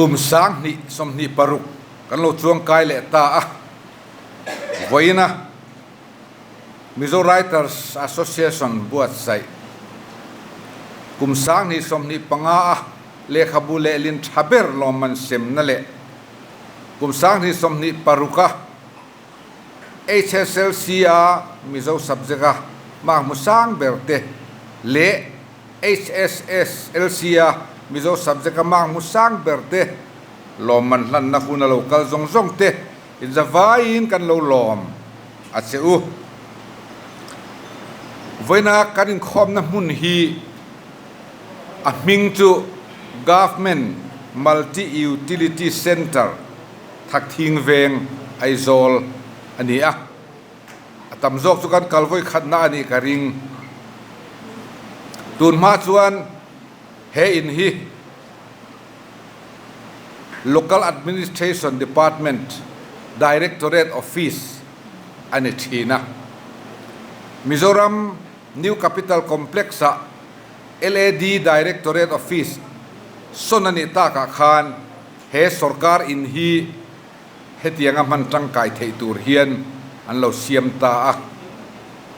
Kum 2026 kan lo chuang kai leh ta a, vawiina Mizo Writers Association buatsaih kum 2025 a lehkhabu lehlin tha ber lawmman semna leh kum 2026 a HSLC a Mizo subject a mark hmu sang ber te leh HSSLC a Mizo subject a mark hmu sang ber te lawmman hlanna hun a lo kal zawng zawng te inzavaiin kan lo lawm a che u. Vawiina kan inkhawmna hmun hi a hming chu Government Multi Utility Centre Thakthing Veng Aizawl a ni a, a tam zawk chu kan kal vawi khatna a nih ka ring. Tun hma chuan he in hi Local Administration Department Directorate Office a ni thin a. Mizoram New Capital Complex-ah LAD Directorate Office sawn a nih takah khan he sorkar in hi hetianga hman tangkai theih tur hian an lo siam ta a.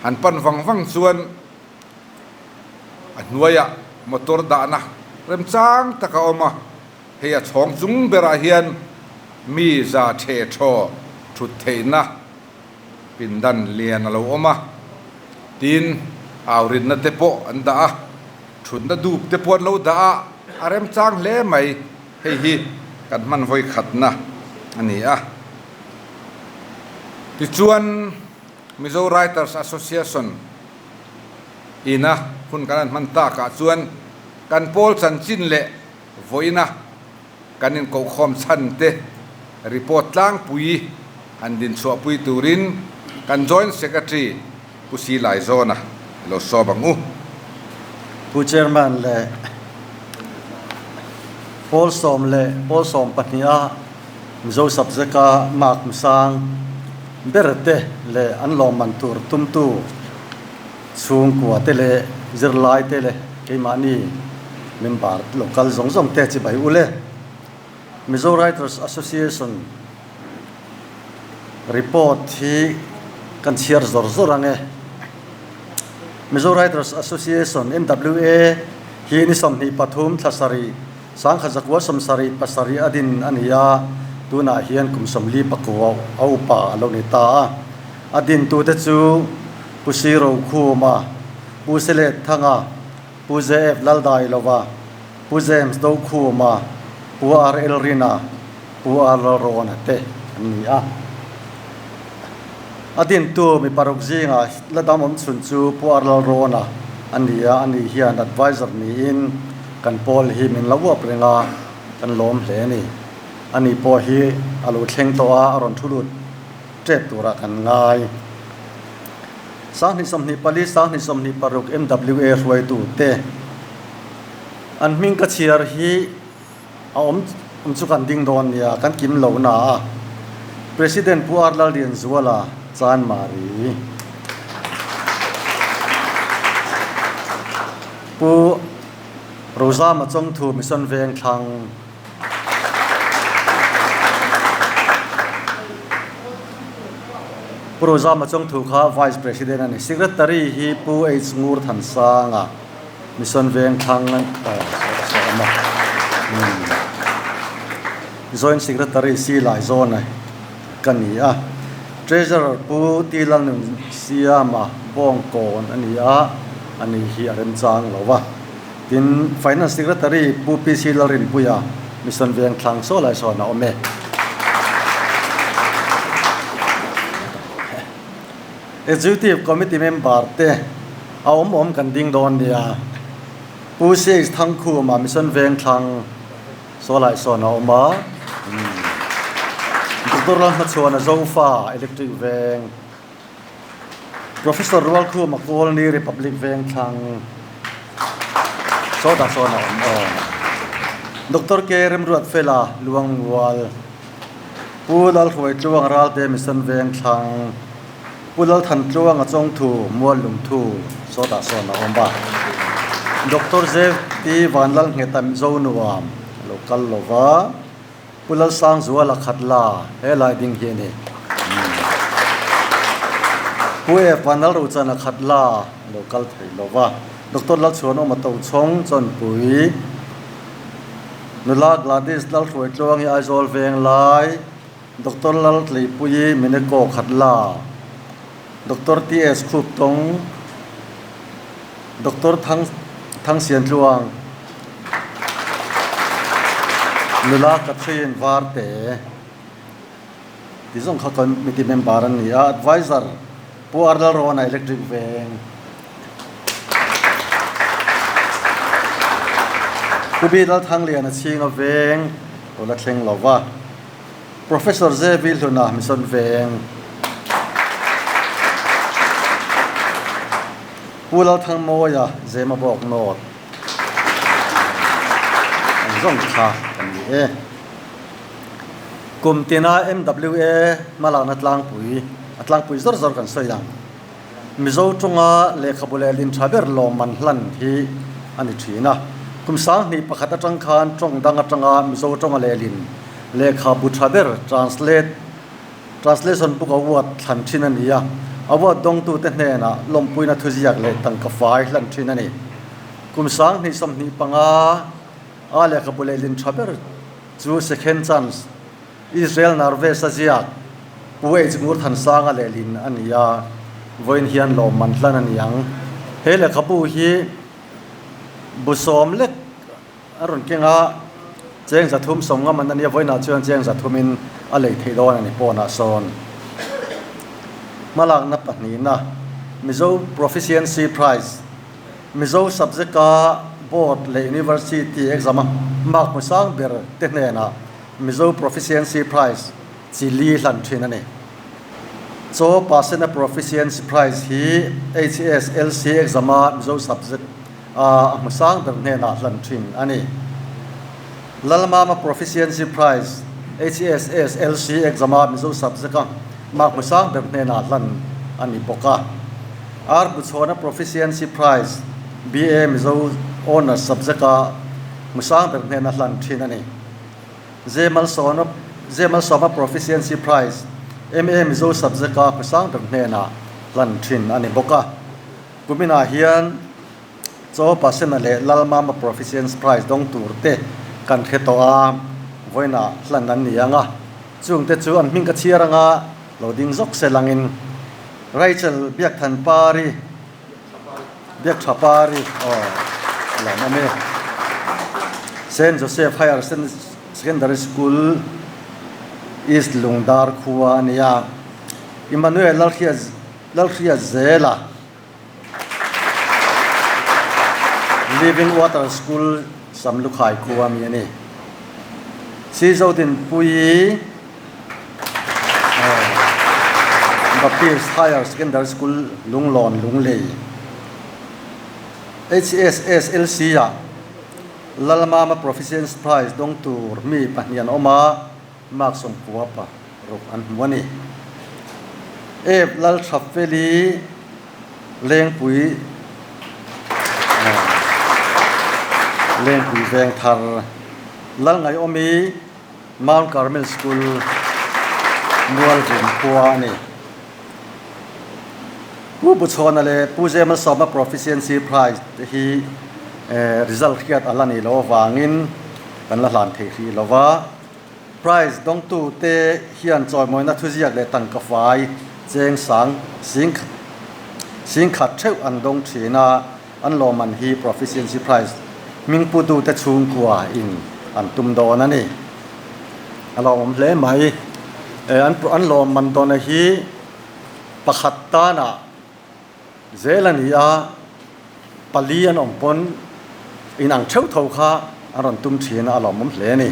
Han pan vang vang chuan a hnuaiah motor dahna remchang tak a awm a, hei a chhawng chung berah hian mi za the thaw thut theihna pindan lian a lo awm a, tin aurinna te pawh an dah a, thutna dup te pawh an lo dah a, a remchang hle mai, hei hi kan hman vawi khatna a ni a. Tichuan Mizo Writers Association ina hun kan han hman takah chuan kan pawl chanchin leh vawiina kan inkohkhawm chhan te report tlangpui han dinchhuahpui turin kan Joint Secretary Pu Si Laizawna lo sawm ang u. Pu Chairman leh Pawl sawm leh Pawl sawm pahniha Mizo subject-a mark hmusang ber te leh an lawmman tur tumtu chhungkua te leh zirlai te leh keimahni member local zawng zawng te chibai u le. Mizo Writers Association report hi kan chhiar zawr zawr ang e. Mizo Writers Association, MWA, hi ni 23 thla sarih Sangkhat zakua 77 a din a ni a, tunah hian kum 44 a upa a lo ni ta a. A dintute chu Pu Siro Khuma, Pu Selet Thanga, Pu JF Laldailova, Pu James Dokhuma, Pu RL Rina, Pu R Lalrawna te an ni a. A dintu mi paruk zingah la dam awm chhun chu Pu R Lalrawna a ni a, ani hian advisor niin kan pawl hi min lo uap reng a, kan lawm hle a ni. Ani pawh hi a lo thleng tawh a, a rawn thu lut tep turah kan ngai. 2024, 2026 MWA hruaitute an hming ka chhiar hi A awm awm chu kan ding dawn nia, kan kim lo na a. President Pu R Lallianzuala Chanmari. Pu Rozama Chawngthu Mission Vengthlang. Pu Rozama Chawngthu kha Vice President a ni. Secretary hi Pu H Ngur Thansanga. Mission Vengthlang a awm a, Joint Secretary C Laizawna ka ni a, Treasurer Pu T Lalnunsiama Bawngkawn a ni a, ani hi a remchang lo va. Tin, Finance Secretary Pu PC Lalrinpuia Mission Vengthlang saw lai sawn a awm e. Executive Committee member te a awm awm kan ding dawn nia. Pu CH Thangkhuma Mission Vengthlang Sawlai sawn a awm a. Doctor Lalhmachhuana Zofa Electric Veng, Professor Rualkhuma Kawlni Republic Vengthlang sawtah sawn a awm aw. Doctor K Remruatfela Luangmual. Pu Lalhruaitluang Ralte Mission Vengthlang, Pu Lalthantluanga Chawngthu Mual Lungthu sawtah sawn a awm a. Doctor Zev T Vanlalngheta Mizo nuam a lo kal lo va. Pu Lalsangzuala Khatla he lai ding hi a ni. Pu F Vanlalrochana Khatla a lo kal thei lo va, Doctor Lalchhuanawma Tochhawng Chawnpui, Nula Gladys Lalhruaitluangi Aizawl Venglai, Doctor Laltleipuii Mineko Khatla, Doctor TS Khuptawng, Doctor Thang Thangsiantluang, Nula Catherine Varte ti zawng kha committee member an ni a, Adviser Pu Arlalrawna Electric Veng, Pu B Lalthangliana Chhinga Veng lo la thleng lo va. Professor JV Hluna Mission Veng, Pu Lalthangmawia Zemabawk North an zawng kha kan ni e. Kum tina MWA hmalakna tlangpui, a tlangpui zawr zawr kan sawi ang. Mizo tawnga lehkhabu leh lin tha ber lawmman hlan hi a ni thin a. Kum 2001 atang khan tawng dang atanga Mizo tawnga lehlin lehkhabu tha ber translate Translation Book Award thlan thin a ni a. Award dawngtute hnenah lawmpuina thuziak leh tangka fai hlan thin a ni. Kum 2025 a lehkhabu lehlin tha ber chu Second Chance Israel Narves a ziak Pu H Ngurthansanga lehlin a ni a, vawiin hian lawmman hlan a ni ang. He lehkhabu hi bu sawm lek a rawn keng a, cheng 300 sawmnga man a nia, vawiinah chuan cheng 300 in a lei theih dawn a ni pawnah sawn. Hmalakna pahnihna, Mizo Proficiency Prize, Mizo subject-a Board leh University exam-a mark hmu sang ber te hnenah Mizo Proficiency Prize chi li hlan thin a ni. Chaw Pasena Proficiency Prize hi HSLC exam-a Mizo subject a a hmu sang ber hnenah hlan thin a ni. Lalmama Proficiency Prize HSSLC exam-a Mizo subject-a mark hmu sang ber hnenah hlan a ni bawk a. R Buchhawna Proficiency Prize BA Mizo Honours subject-a hmu sang ber hnena hlan thin a ni. Zemalsawna Zemalsawma Proficiency Prize, MA Mizo subject-a hmu sang ber hnenah hlan thin a ni bawk a. Kuminah hian Chaw Pasena leh Lalmama Proficiency Prize dawng tur te kan hre tawh a, vawiinah hlan an ni ang a. Chungte chu an hming ka chhiar anga lo ding zawk se langin Rachel Biakthanpari, Biak tha pari aw a lo awm e. Saint Joseph Higher Secondary School East Lungdar khua a ni a. Emmanuel Lalhria Lalhria Zela Living Water School Samlukhai khua mi a ni. Sizodinpuii Baptist Higher Secondary School Lunglawn Lunglei HSSLC ah Lalmama Proficiency Prize dawng tur mi pahnih an awm a, mark 96 an hmu a ni. Ep Lalthafeli Lengpui Lengpui Vengthar Lalngaihawmi Mount Carmel School, Mualvum khua a ni. Pu Buchhawna leh Pu Zemalsawma Proficiency Prize te hi result hriat a la ni lo avangin kan la hlan thei hrih lo va. Prize dawngtu te hian chawimawina thuziak leh tangka fai cheng sang sing singkhat theuh an dawng thin a. An lawmman hi Proficiency Prize hmingputute chhungkua in an tum dawn a ni. A lawmawm hle mai. An an lawmman dawna hi pakhat tanah zel a ni a, pali an awm pawn inang theuh tho kha an rawn tum thin a, a lawmawm hle a ni.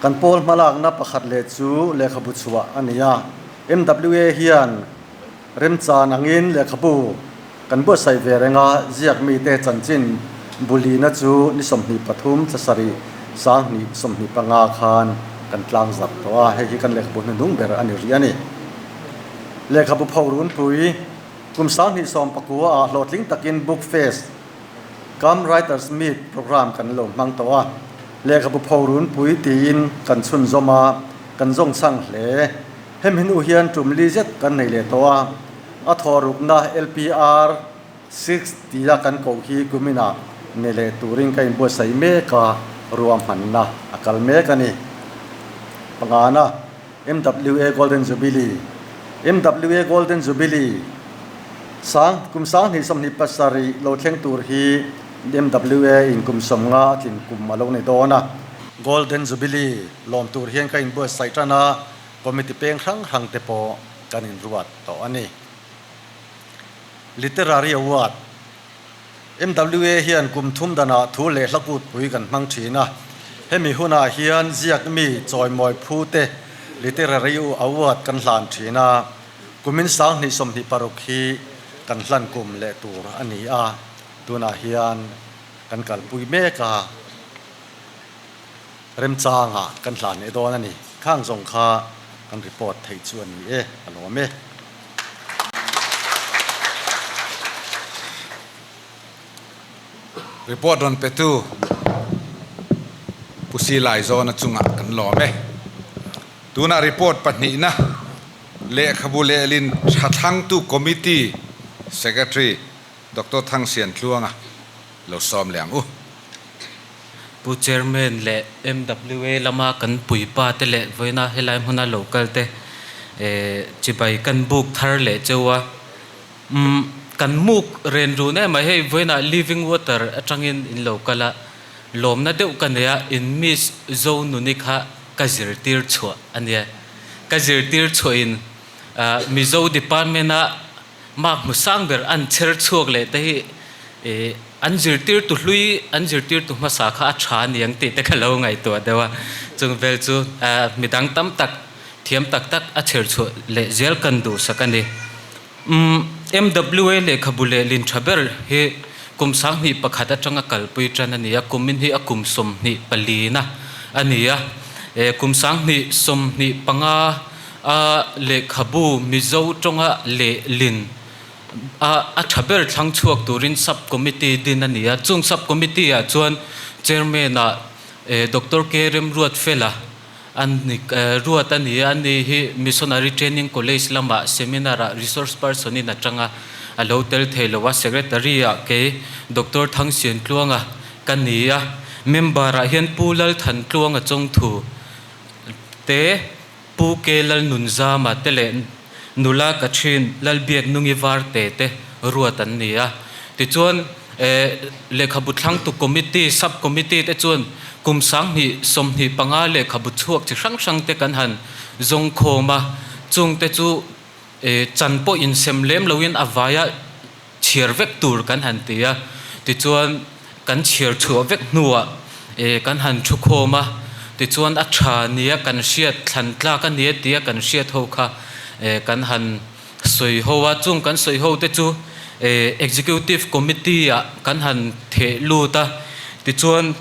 Kan pawl hmalakna pakhat leh chu lehkhabu chhuah a ni a, MWA hian Remchan angin lehkhabu kan buatsaih ve reng a, ziak mite chanchin bulina chu ni 23 thla sarih 2025 khan kan tlang zarh tawh a, hei hi kan lehkhabu hnuhnung ber a ni rih a ni. Lehkhabu pho runpui kum 2019 ah hlawhtling takin Book Fest cum Writers Meet program kan lo hmang tawh a. Lehkhabu pho runpui tiin kan chhunzawm a, kan zawng chhang hle. Hemi hnu hian tum li zet kan nei leh tawh a, a thawhrukna LPR six tia kan koh hi kuminah nei leh turin ka inbuatsaih mek a, ruahmanna a kal mek a ni. Pangana, MWA Golden Jubilee MWA Golden Jubilee sang kum 2027 lo thleng tur hi MWA in kum 50 a tlin kum a lo ni dawn a. Golden Jubilee lawm tur hian ka inbuatsaih tan a, committee peng hrang hrang te pawh kan inruat tawh a ni. Literary Award MWA hian kum thum danah thu leh hla kutpui kan hmang thin a, hemi hunah hian ziak mi chawimawi phu te Literary Award kan hlan thin a, kumin 2026 hi kan hlan kum leh tur a ni a, tunah hian kan kalpui mek a, remchangah kan hlan leh dawn a ni. Khang zawng kha kan report theih chu a ni e, a lawm e. Report rawn petu Pu Silai Zawna chungah kan lawm e. Tunah report pahnihna lehkhabu lehlin tha thlangtu committee secretary Doctor Thangsian Tluanga lo sawm leh ang u. Pu Chairman leh MWA lama kan puipa te leh vawiina helai hmuna lo kal te chibai kan buk thar leh cheu a. Umm kan muk ren run em a, hei vawiinah living water atangin in lo kal a, lawmna deuh ka nei a, in miss zo nuni kha ka zirtir chhuah a nia. Ka zirtir chhuahin Mizo department a Mark hmu sang ber an chher chhuak leh te hi ih an zirtirtu hlui an zirtirtu hmasa kha a tha ni ang tih te ka lo ngaihtuah deuh a, chung vel chu midang tam tak thiam tak tak a chher chhuah leh zel kan duhsak a ni. Umm MWA lehkhabu leh lin tha ber hi kum 2001 atanga kalpui tan a ni a, kumin hi a kum 24 na a ni a, kum 2025 A lehkhabu Mizo tawnga lehlin a a tha ber thlang chhuak turin Sub Committee din a ni a. Chung Sub Committee ah chuan Chairman ah Doctor K Remruatfela a ni ruat a ni a. Ani hi Missionary Training College lamah seminar ah resource person in a tang a, a lo tel thei lo a. Secretary ah kei Doctor Thangsiantluanga ka ni a. Member ah hian Pu Lalthantluanga Chawngthu te, Pu Ke Lalnunzama te leh nula Kathryn Lalbiaknungi Varte te ruat an ni a. Tichuan, lehkhabu thlangtu committee, sub committee te chuan kum 2025 lehkhabu chhuak chi hrang hrang te kan han zawng khawm a, chung te chu chan pawh insem lem loin a vaia chhiar vek tur kan han ti a, tichuan kan chhiar chhuah vek hnuah kan han thu khawm a, tichuan a tha nia kan hriat thlan tlak a nia tia kan hriat ho kha kan han sawi ho a, chung kan sawi ho te chu Executive Committee ah kan han theh lut a, tichuan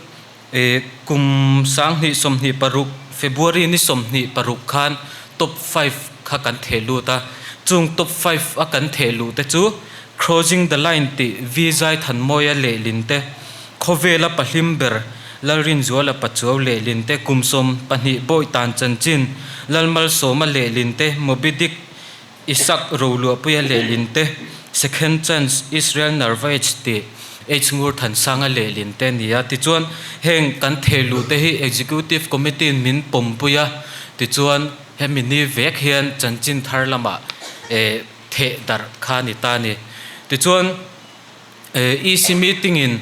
kum 2026 February ni 26 khan top five kha kan theh lut a, chung top five a kan theh luh te chu Crossing the Line tih V Zai Thanmawia lehlin te, Khawvela pahlim ber Lalrinzuala Pachuau lehlin te, kum 12 Bawitan chanchin Lalmalsawma lehlin te, Moby Dick Isak Roluahpuia lehlin te, Second Chance Israel Narvaez tih H Ngur Thansanga lehlin te a ni a. Tichuan, heng kan thehluh te hi Executive Committee in min pawmpui a, tichuan hemi ni vek hian chanchin thar lamah theh darh kha a ni ta a ni. Tichuan, EC meeting in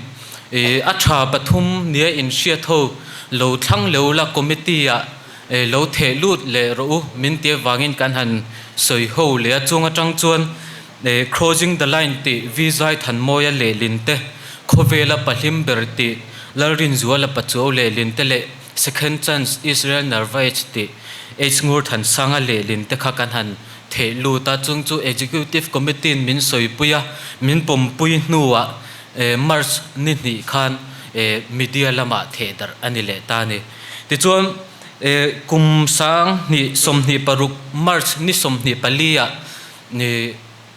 a tha pathum nia inhriat ho lo thlang leu la committee ah lo theh lut leh rawh u min ti avangin kan han sawi ho leh a, chung atang chuan Crossing the line tih V Zai Thanmawia lehlin te, Khawvela Pahlim ber tih Lalrinzuala Pachuau lehlin te leh Second Chance Israel Narvaez tih H Ngur Thansanga lehlin te kha kan han Theh lut a, chung chu Executive Committee in min sawipui a, min pawmpui hnuah March ni hnih khan media lamah theh darh a ni leh ta a ni. Tichuan, kum 2026 March ni 24 ah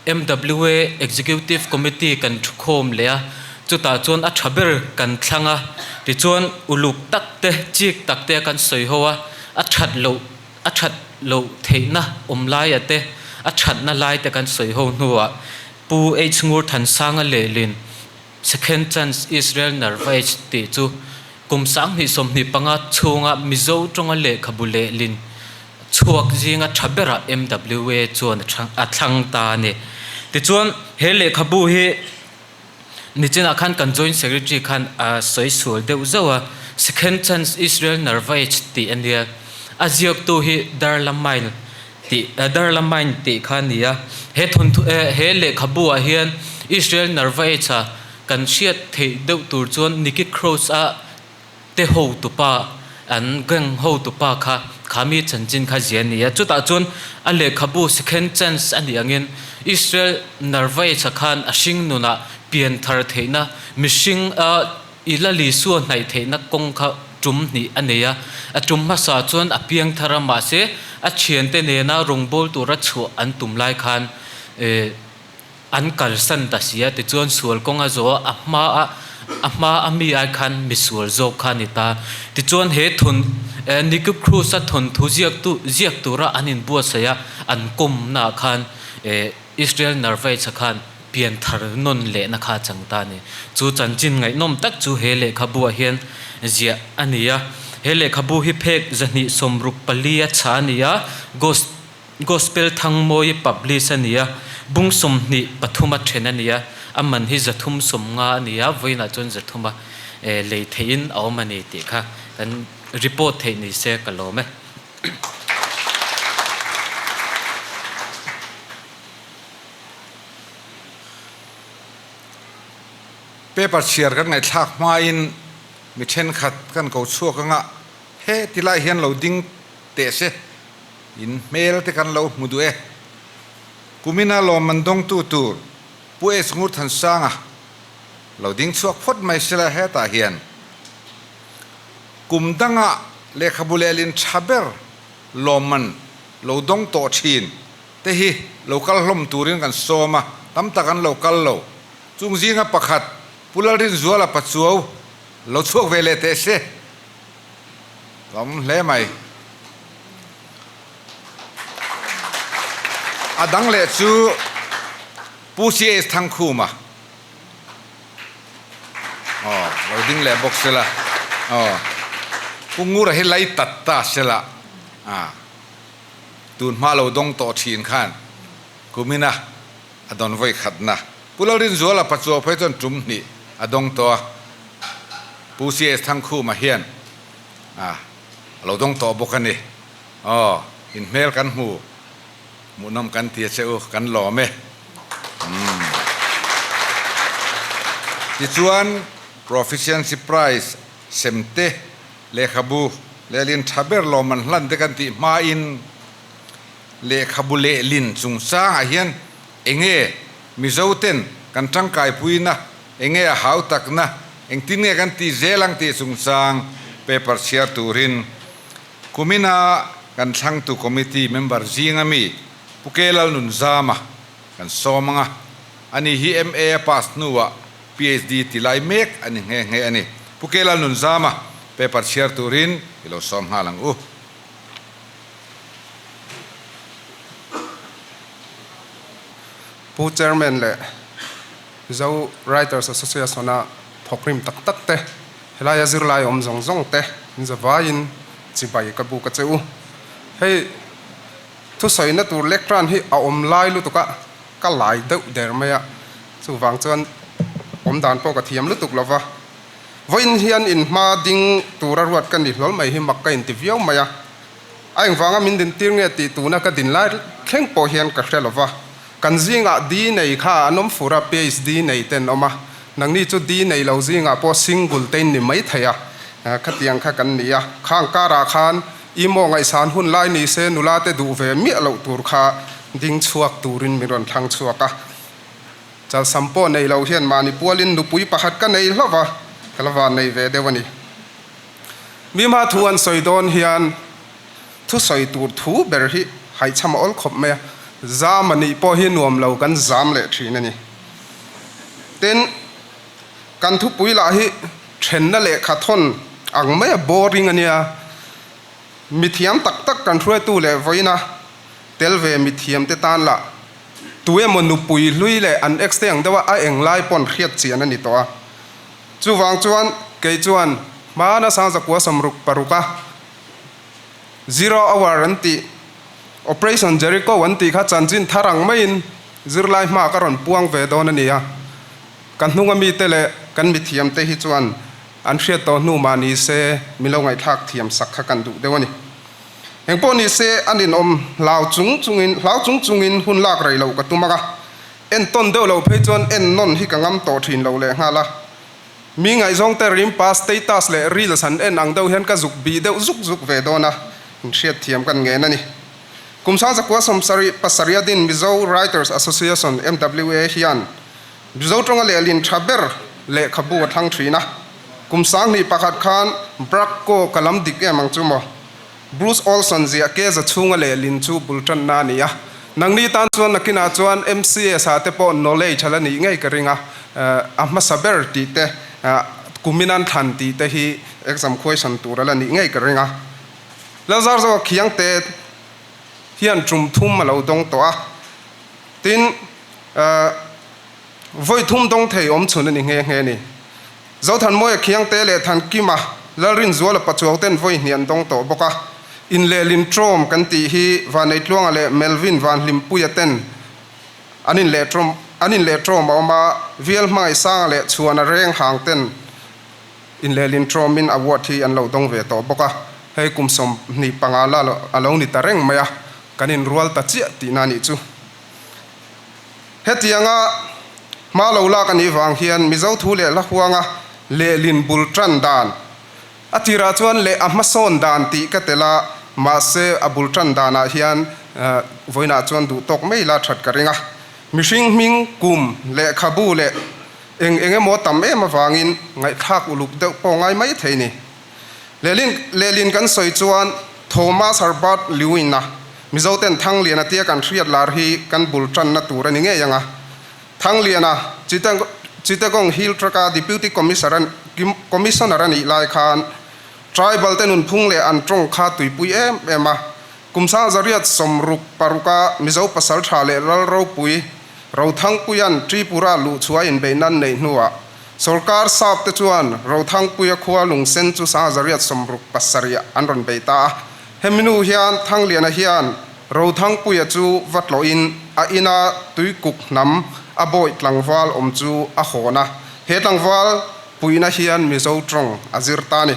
MWA Executive Committee kan thukhawm leh a, Chutah chuan a tha ber kan thlang a, tichuan uluk tak te, chik tak te a kan sawi ho a, a that loh a that loh theihna awm laia te, a thatna lai te kan sawi ho hnuah Pu H Ngurthansanga lehlin Second Chance Israel Narvaez tih chu kum 2025 chhunga Mizo tawnga lehkhabu lehlin chhuak zinga tha berah MWA chuan a thlang ta a ni. Tichuan he lehkhabu hi nichinah khan kan Joint Secretary khan a sawi sual deuh zauh a, Second Chance Israel Narvaez tih a nia. A ziaktu hi Darla Mine tih Darla Mine tih kha a ni a. He thawnthu he lehkhabu ah hian Israel Narvaez-a kan hriat theih deuh tur chuan Nicky Kroos-a te hotupa an gang hotupa kha kha mi chanchin kha zia a ni a. Chutah chuan a lehkhabu Second Chance a nih angin Israel Narvaez-a khan a hring nunah pian thar theihna mihring a I la Lisua hnaih theihna kawng kha tum hnih a nei a, a tum hmasa chuan a piang thar a, mahse a thiante nena rawngbâwl tura chhuah an tum lai khan an kalsan ta si a, tichuan sual kawng a zawh a, a hma a a hma a mi ai khan misual zawk kha a ni ta. Tichuan he thawn Nicky Cruz-a thawnthu ziaktu ziak tura an inbuatsaih a, an kawmnaah khan Israel Narvaez-a khan pian thar nawn lehna kha a chang ta a ni. Chu chanchin ngaihnawm tak chu he lehkhabuah hian ziah a ni a. He lehkhabu hi phek 264 a chha a ni a, Gospel Thangmawi publish a ni a, bung 23 a then a ni a, a man hi 350 a ni a, vawiinah chuan 300 a lei theihin a awm a ni tih kha kan report theih ni se ka lawm e. Paper chhiar kan ngaihthlak hmain mi thenkhat kan ko chhuak anga he ti lai hian lo ding teh se, in hmel te kan lo hmu duh e. Kumina lawmman dawngtu tur Pu H Ngurthansanga lo ding chhuak phawt mai sela hetah hian kum danga lehkhabu lehlin tha ber lawmman lo dawng tawh thin te hi lo kal hlawm turin kan sawm a, tam tak an lo kal lo. Chung zinga pakhat Pu Lalrinzuala Pachuau lo chhuak ve leh teh se. Tlawm hle mai. A dang leh chu Pu CH Thangkhuma. Aw, lo ding leh bawk sela. Aw, Pu Ngura hi lai tat ta sela. A. Tun hma lo dawng tawh thin khan kumina a dawn vawi khatna Pu Lalrinzuala Pachuau phei chuan tum hnih a dawng tawh a, Pu CS Thangkhuma hian a lo dawng tawh bawk a ni. Aw, in hmel kan hmu, hmuhnawm kan ti a che u, kan lawm e. Umm. Tichuan Proficiency Prize sem te Lehkhabu lehlin tha ber lawmman hlan te kan tih hmain lehkhabu lehlin chungchangah hian enge Mizo ten kan tangkaipuina, enge a hau takna, engtin nge kan tih zel ang tih chungchang paper chhiar turin kumina kan thlangtu committee member zinga mi Pu Ke Lalnunzama kan sawm anga, ani hi MA a pass hnuah PhD ti lai mek a ni nghe nghe a ni. Pu Kelal Nunzama paper chhiar turin i lo sawm nghal ang u. Pu Chairman leh Mizo Writers Association-a thawkrim tak tak te, helaia zirlai awm zawng zawng te in zavaiin chibai ka buk a che u. Hei thusawina tur lectern hi a awm lai lutuk a, ka lai deuh der mai a, chuvang chuan awm dan pawh ka thiam lutuk lo va. Vawiin hian in hma ding tura ruat ka ni hlawl mai hi mak ka inti viau mai a, a engvanga min din tir nge tih tuna ka din lai thleng pawh hian ka hre lo va. Kan zingah di nei kha an awm fur a, PhD nei te an awm a, nangni chu di nei lo zingah pawh single te in ni mai thei a, khatiang kha kan ni a. Khang karah khan I maw ngaihsan hun lai ni se nula te duh ve miah loh tur kha ding chhuak turin min rawn thlang chhuak a. Chalsam pawh nei lo hian mahni pualin nupui pakhat ka nei hlauh va, ka la van nei ve deuh a ni. Mi hma thu an sawi dawn hian thusawi tur thu ber hi haihchham a awl khawp mai a, zam a nih pawh hi nuam lo kan zam leh thin a ni. Tin. Kan thupui lah hi thenna lehkha thawn ang maia boring a nia. Mithiam tak tak kan hruaitu leh vawiina tel ve mithiam te tan lah tu emaw nupui hlui leh an ex te ang deuha a eng lai pawn hriat chian a ni tawh a. Chuvang chuan kei chuan hmana sangzakua sawmruk paruka Zero hour an tih, Operation Jericho an tih kha chanchin thar ang maiin zirlai hma ka rawn puang ve dawn a ni a. Ka hnunga mite leh kan mithiamte hi chuan an hriat tawh hnu mah ni se min lo ngaihthlak thiam sak kha kan duh deuh a ni. Engpawh ni se an inawm hlau chung chungin hlau chung chungin hun lak rei loh ka tum ang a, entawn deuh loh phei chuan ennawn hi ka ngam tawh thin lo lehnghal a. Mi ngaihzawngte rimpa status leh reels han en ang deuh hian ka zuk bih deuh zuk zuk ve dawn a, inhriatthiam kan ngen a ni. Kum sangzakua sawmsarih pasarih a din Mizo Writers Association, MWA, hian Mizo tawnga lehlin tha ber lehkhabu a thlang thin a. Kum sanghnih pakhat khan Bracco ka lam dik em ang chu maw? Bruce Olson ziah ke za chhunga lehlin chu bul tanna a ni a. Nangni tan chuan nakinah chuan MCS ah te pawh knowledge a la nih ngei ka ring a, a hmasa ber tih te, kumin an thlan tih te hi exam question tur a la nih ngei ka ring a. Lalzarzoa Khiangte hian tum thum a lo dawng tawh a, tin, vawi thum dawng thei awm chhun a ni nghe nghe a ni. Zothanmawia Khiangte leh Thankima Lalrinzuala Pachuau ten vawi hnih an dawng tawh bawk a, in leh Lintrawm kan tih hi Vaneitluanga leh Melvin Vanhlimpuia ten an in leh trawm an in leh trawm a awm a, Vial Hmangaihsanga leh Chhuana Renghang ten in leh Lintrawmin award hi an lo dawng ve tawh bawk a, hei kum 25 la a lo ni ta reng mai a, kan inrual ta chiah tihna a nih chu. Hetianga hma lo lak a nih vang hian Mizo thu leh hla huanga lehlin bul tan dan, a tirah chuan leh a hmasawn dan tih ka tel a, mahse a bul tan danah hian vawiinah chuan duh tawk mai la that ka ring a. Mihring hming, kum, lehkhabu leh eng eng emaw tam em avangin ngaihthlak uluk deuh pawh ngai mai thei ni. Lehlin lehlin kan sawi chuan Thomas Herbert Lewin-a Mizoten Thangliana tia kan hriat lar hi kan bul tanna tur a ni ngei ang a. Thangliana, Chittagong Hill Tract-a Deputy Commissioner a nih lai khan Tribal te nunphung leh an tawng kha tuipui em em a. Kum sangzariat 66a Mizo pasaltha leh lal ropui Rothangpuia'n Tripura luhchhuah inbeih nan neih hnuah Sorkar sap te chuan Rothangpuia khua lungsen chu 1967 an rawn bei ta a. Hemi nu hian Thangliana hian Rothangpuia chu va tlawhin a ina tuikuk hnam a bawih tlangval awm chu a hawn a. He tlangval puihna hian Mizo tawng a zir ta a ni.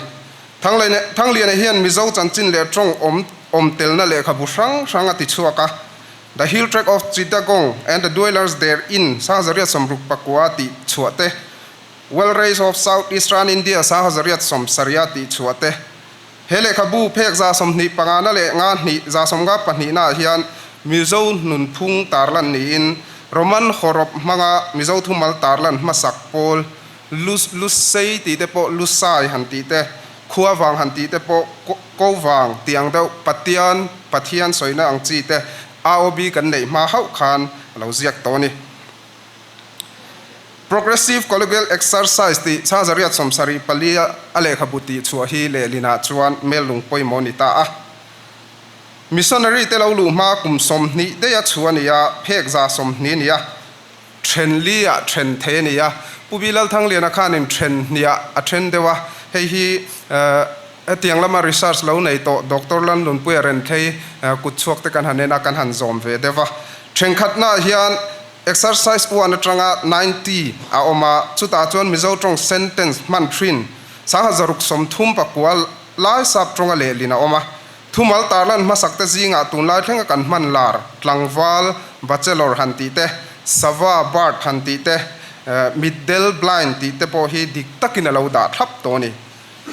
Thangliana hian Mizo chanchin leh tawng awm awm telna lehkhabu hrang hrang a ti chhuak a. The Hill Tract of Chittagong and the Dwellers Therein 1969 tih chhuah te, Well Race of South Eastern India 1970 tih chhuah te. He lehkhabu phek 25 na leh nga hnih 52 naah hian Mizo nunphung tarlan niin Roman hawrawp hmanga Mizo thumal tarlan hmasak pawl Lusei tih te pawh Lusai han tih te, Khuavang han tih te pawh Kovang tih ang deuh Patian, Pathian sawina ang chi te AOB kan neih hma hauh khan a lo ziak tawh a ni. Progressive Colloquial Exercise tih 1974 a lehkhabu tih chhuah hi lehlinah chuan mel lung pawimawh a ni ta a. Missionary te lo luh hma kum 20 daih a chhuah a ni a, phek 120 a ni a. Then li ah then thei a ni a, Pu Bi Lalthangliana khanin then hniah a then deuh a, hei hi hetiang lama research lo nei tawh Doctor Lalnunpuia Renthei kut chhuak te kan han en a, kan han zawm ve deuh a. Thenkhatnaah hian exercise one atanga 90 a awm a, chutah chuan Mizo tawng sentence hman thin 1639 lai sap tawnga lehlin a awm a. Thumal tarlan hmasak te zingah tunlai thlenga kan hman lar, tlangval, bachelor han tih te, sava, bird han tih te, mitdel, blind tih te pawh hi dik takin a lo dah thlap tawh a ni.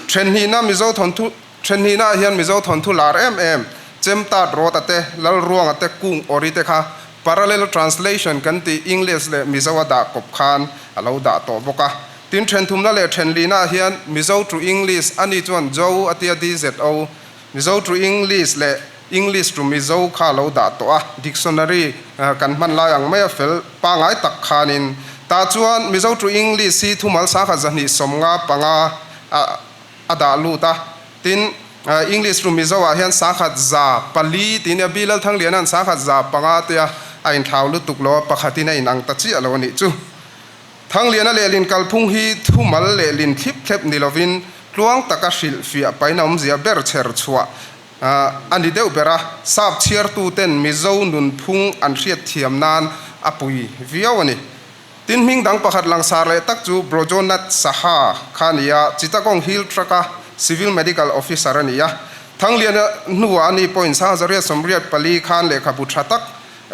Thenhnihna Mizo thawnthu Thenhnihnaah hian Mizo thawnthu lar em em, Chemtat Rawta te, Lalruanga te, Kung Awri te kha parallel translation kan tih English leh Mizo a dah kawp khan a lo dah tawh bawk a. Tin thenthumna leh thenlihnaah hian Mizo to English a ni chuan Jo a tia DZO Mizo to English leh English to Mizo kha lo dah tawh a, dictionary kan hman lai ang maia fel pangai tak khanin. Tah chuan Mizo to English hi thumal sangkhat 275 a dah lut a. Tin, English to Mizo ah hian 104 tiin a Bi Lalthangliana'n 105 tia a inthlau lutuk lo a, pakhatin a inang ta chiah lo a nih chu. Thangliana lehlin kalphung hi thumal lehlin thlip thlep ni lovin tluang taka hrilhfiah pain a awmzia ber chher chhuah a ni deuh ber a, sap chhiartuten Mizo nunphung an hriatthiam nan a pui viau a ni. Tin, hming dang pakhat langsar leh tak chu Brojonath Saha kha a ni a, Chittagong Hill Tract-a Civil Medical Officer a ni a. Thangliana hnuah a ni pawhin 1884 khan lehkhabu tha tak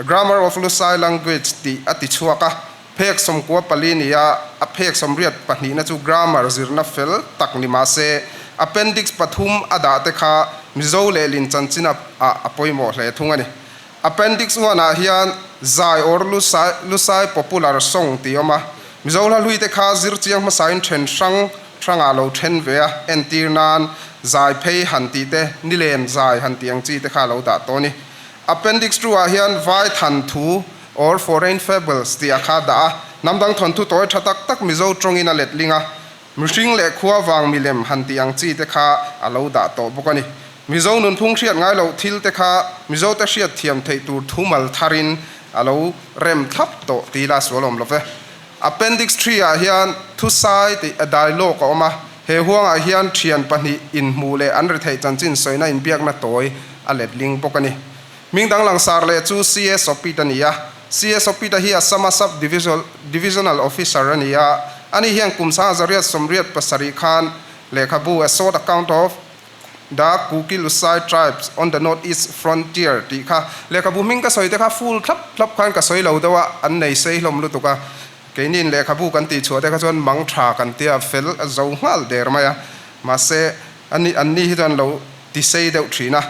Grammar of Lusai Language tih a ti chhuak a, Phek 94 ni a, a phek 82 na chu grammar zirna fel tak ni mah se, appendix pathum a dah te kha Mizo lehlin chanchin ah a pawimawh hle thung a ni. Appendix one ah hian Zai or Lusai, Lusai Popular Song tih a awm a, Mizo hla hlui te kha zir chiang hmasain then hrang hrangah lo then ve a, entir nan Zai phei han tih te, Nilen zai han tih ang chi te kha a lo dah tawh a ni. Appendix two ah hian Vai than thu or Foreign Fables tih a kha dah a, hnam dang thawnthu tawi tha tak tak Mizo tawngin a letling a, mihring leh khua vang milem han tih ang chi te kha a lo dah tawh bawk a ni. Mizo nunphung hriat ngai loh thil te kha Mizo te hriat thiam theih tur thumal tharin a lo rem thlap tawh ti la sual awm lo ve. Appendix three ah hian thusai tih a dialogue a awm a, he huangah hian thian pahnih inhmuh leh an retheih chanchin sawina inbiakna tawi a letling bawk a ni. Hming dang langsar leh chu CS Opit a ni a. CS Opit-a hi Assam-a Sub Divisional Officer a ni a. Ani hian kum 1887 khan lehkhabu A Short Account of the Kuki Lusai Tribes on the North East Frontier tih kha lehkhabu hming ka sawi te kha full thlap thlap khan ka sawi lo deuh a, an nei sei hlawm lutuk a. Keiniin lehkhabu kan tih chhuah te kha chuan mang tha kan tia fel a zo nghal der mai a. Mahse, ani anni hi chuan lo ti sei deuh thin a.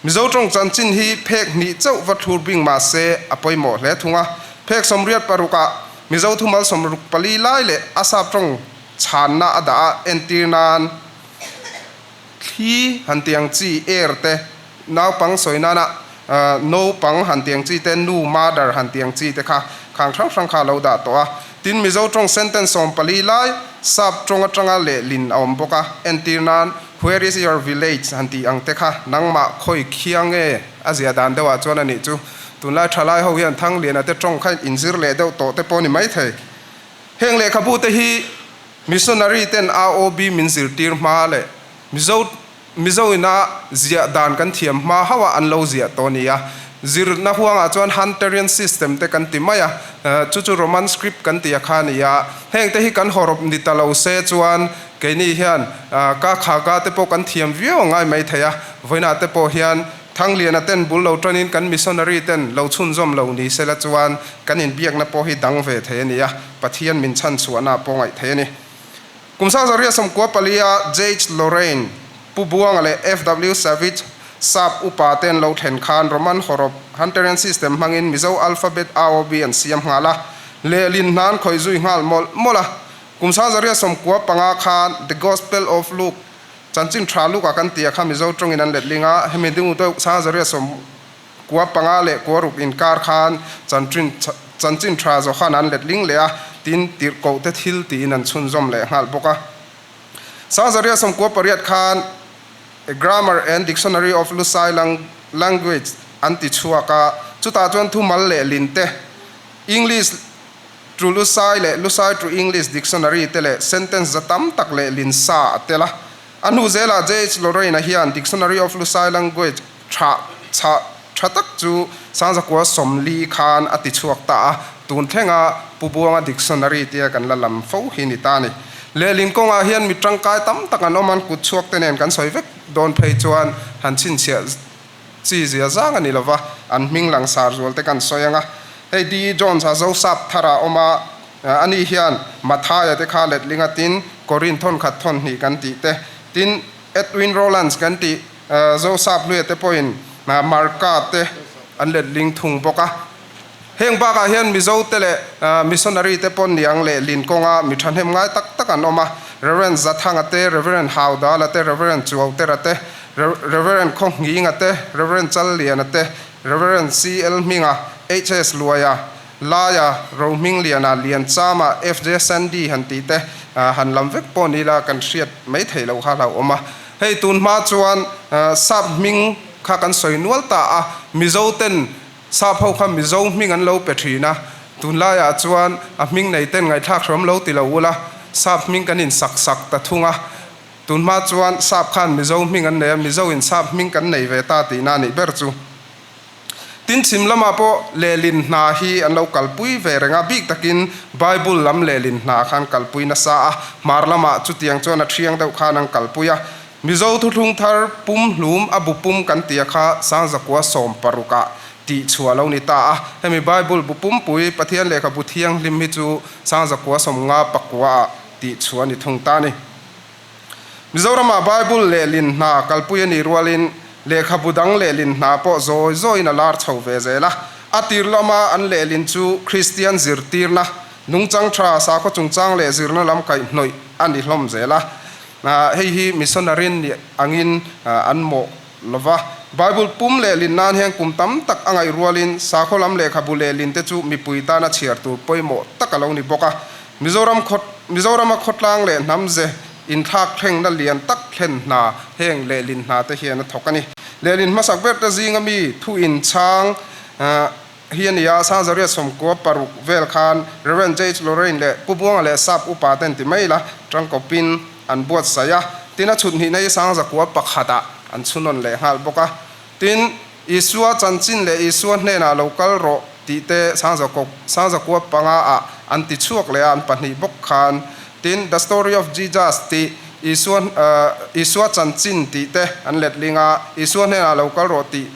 Mizo tawng chanchin hi phek hnih chauh va thlur bing mah se a pawimawh hle thung a. Phek 86 ah Mizo thumal 64 lai leh a sap tawng chhanna a dah a, entir nan thli han tiang chi air te, naupang sawi nana naupang han tiang chi te, nu mother han tiang chi te kha khang hrang hrang kha a lo dah tawh a. Tin, Mizo tawng sentence 14 lai sap tawng atanga lehlin a awm bawk a, entir nan Where is your village? han tih ang te kha nangmah khawi khiang nge a zia dan deuhah chuan a nih chu. Tunlai thalai ho hian Thangliana te tawng kha inzir leh deuh tawh te pawh ni maithei. Heng lehkhabu te hi missionary ten AOB min zirtir hma leh Mizo Mizo ina ziah dan kan thiam hma hauh a an lo ziah tawh a ni a. Zirna huangah chuan Hunterian system te kan ti mai a, chu chu Roman script kan ti a kha a ni a. Heng te hi kan hawrawp ni ta lo se chuan Keini hian ka khaga te pawh kan thiam viau a ngai mai thei a, vawiinah te pawh hian Thangliana ten bul lo tanin kan missionary ten lo chhunzawm lo ni sela chuan kan inbiakna pawh hi dang ve thei a ni a, Pathian min chhanchhuahna pawh ngaih thei a ni. Kum 1994 a JH Lorraine, Pu Buanga leh FW Savage sap upa ten lo thlen khan Roman hawrawp Hunterian system hmangin Mizo alphabet AOB an siam nghal a, lehlin hnan khawih zui nghal mawlh mawlh a. Kum 1995 khan The Gospel of Luke, Chanchin Tha Luke-a kan tia kha Mizo tawngin an letling a, hemi ding deuh 1996 inkar khan Chanchin Chanchin Tha Johan an letling leh a, tin tirhkoh te thil tiin an chhunzawm leh nghal bawk a. 1998 khan A Grammar and Dictionary of Lusai Language an ti chhuak a, chutah chuan thumal leh lin te, English, To Lusai leh Lusai to English Dictionary te leh sentence za tam tak leh lin sa a tel a. A hnu zelah JH Lorraine-a hian Dictionary of Lusai Language tha chhah tha tak chu 1940 khan a ti chhuak ta a, tun thlenga Pu Buanga Dictionary tia kan la lam fo hi ni ta a ni. Lehlin kawngah hian mi tangkai tam tak an awm an kut chhuak te nen kan sawi vek dawn phei chuan han chhinchhiah Chi zia zang a ni lova, an hming langsar zual te kan sawi ang a. Hei DE Jones a Zosap thar ah awm a, ani hian Mathaia te kha letling a tin Korin thawn khat thawn hnih kan tih te, tin Edwin Rowlands kan tih Zosap hluia te pawhin Marka te an letling thung bawk a. Heng bakah hian Mizo te leh Missionary te pawn niang leh lin kawnga mi thahnem ngai tak tak an awm a, Rev. Zathanga te, Rev. Haudala te, Rev. Chuautera te, Rev. Khawnghinga te, Rev. Challiana te, Rev. CL Hminga, HS Luaia. Laia, Rohmingliana, Lianchama, FJ Sandy han tih te han lam vek pawh ni ila kan hriat mai theih loh kha a hlauhawm a. Hei tun hma chuan sap hming kha kan sawi nual ta a, Mizo ten sap ho kha Mizo hming an lo pe thin a, tunlaiah chuan a hming nei ten ngaihthlak hrawm lo ti lo ula, sap hming kan insak sak ta thung a. Tun hma chuan sap khan Mizo hming an nei a, Mizo in sap hming kan nei ve ta tihna a nih ber chu. Tin, chhim lamah pawh lehlin hna hi an lo kalpui ve reng a, bik takin Bible lam lehlin hna khan kalpui nasa a, hmar lamah chutiang chuan a thiang deuh khan an kalpui a. Mizo thuthlung thar pum hlum a bu pum kan tia kha Sangzakua sawmparukah tih chhuah lo ni ta a, hemi Bible bu pumpui Pathian lehkhabu thianghlim hi chu Sangzakua 50 pakuaah tih chhuah a ni thung ta a ni. Mizoramah Bible lehlin hna kalpui a nih rualin lehkhabu dang lehlin hna pawh zawi zawiin a lar chho ve zel a. A tir lama an lehlin chu Kristian zirtirna, nungchang tha, sakhaw chungchang leh zirna lam kaihhnawih a ni hlawm zel a. Hei hi missionary nih angin an mawh lo va. Bible pum lehlin nan hian kum tam tak a ngaih rualin sakhaw lam lehkhabu lehlin te chu mipui tana chhiar tur pawimawh tak a lo ni bawk a. Mizoram khaw Mizorama khawtlang leh hnam ze inthlak thlengna lian tak thlen hna heng lehlin hna te hian a thawk a ni. Lehlin hmasak ber te zinga mi thu inchhang hi a ni a, Sangzariat 96 vel khan Rev. JH Lorraine leh Pu Buanga leh Sap upa ten ti mai la tangkawpin an buatsaih a, tin a chhut hnihna hi Sangzakua pakhatah an chhunawn leh nghal bawk a. Tin, Isua chanchin leh Isua hnenah lo kal rawh tih te Sangzakua panga ah an ti chhuak leh a, an pahnih bawk khan. Tin, The Story of Jesus tih Isua Isua chanchin tih te an letling a, Isua hnenah lo kal rawh tih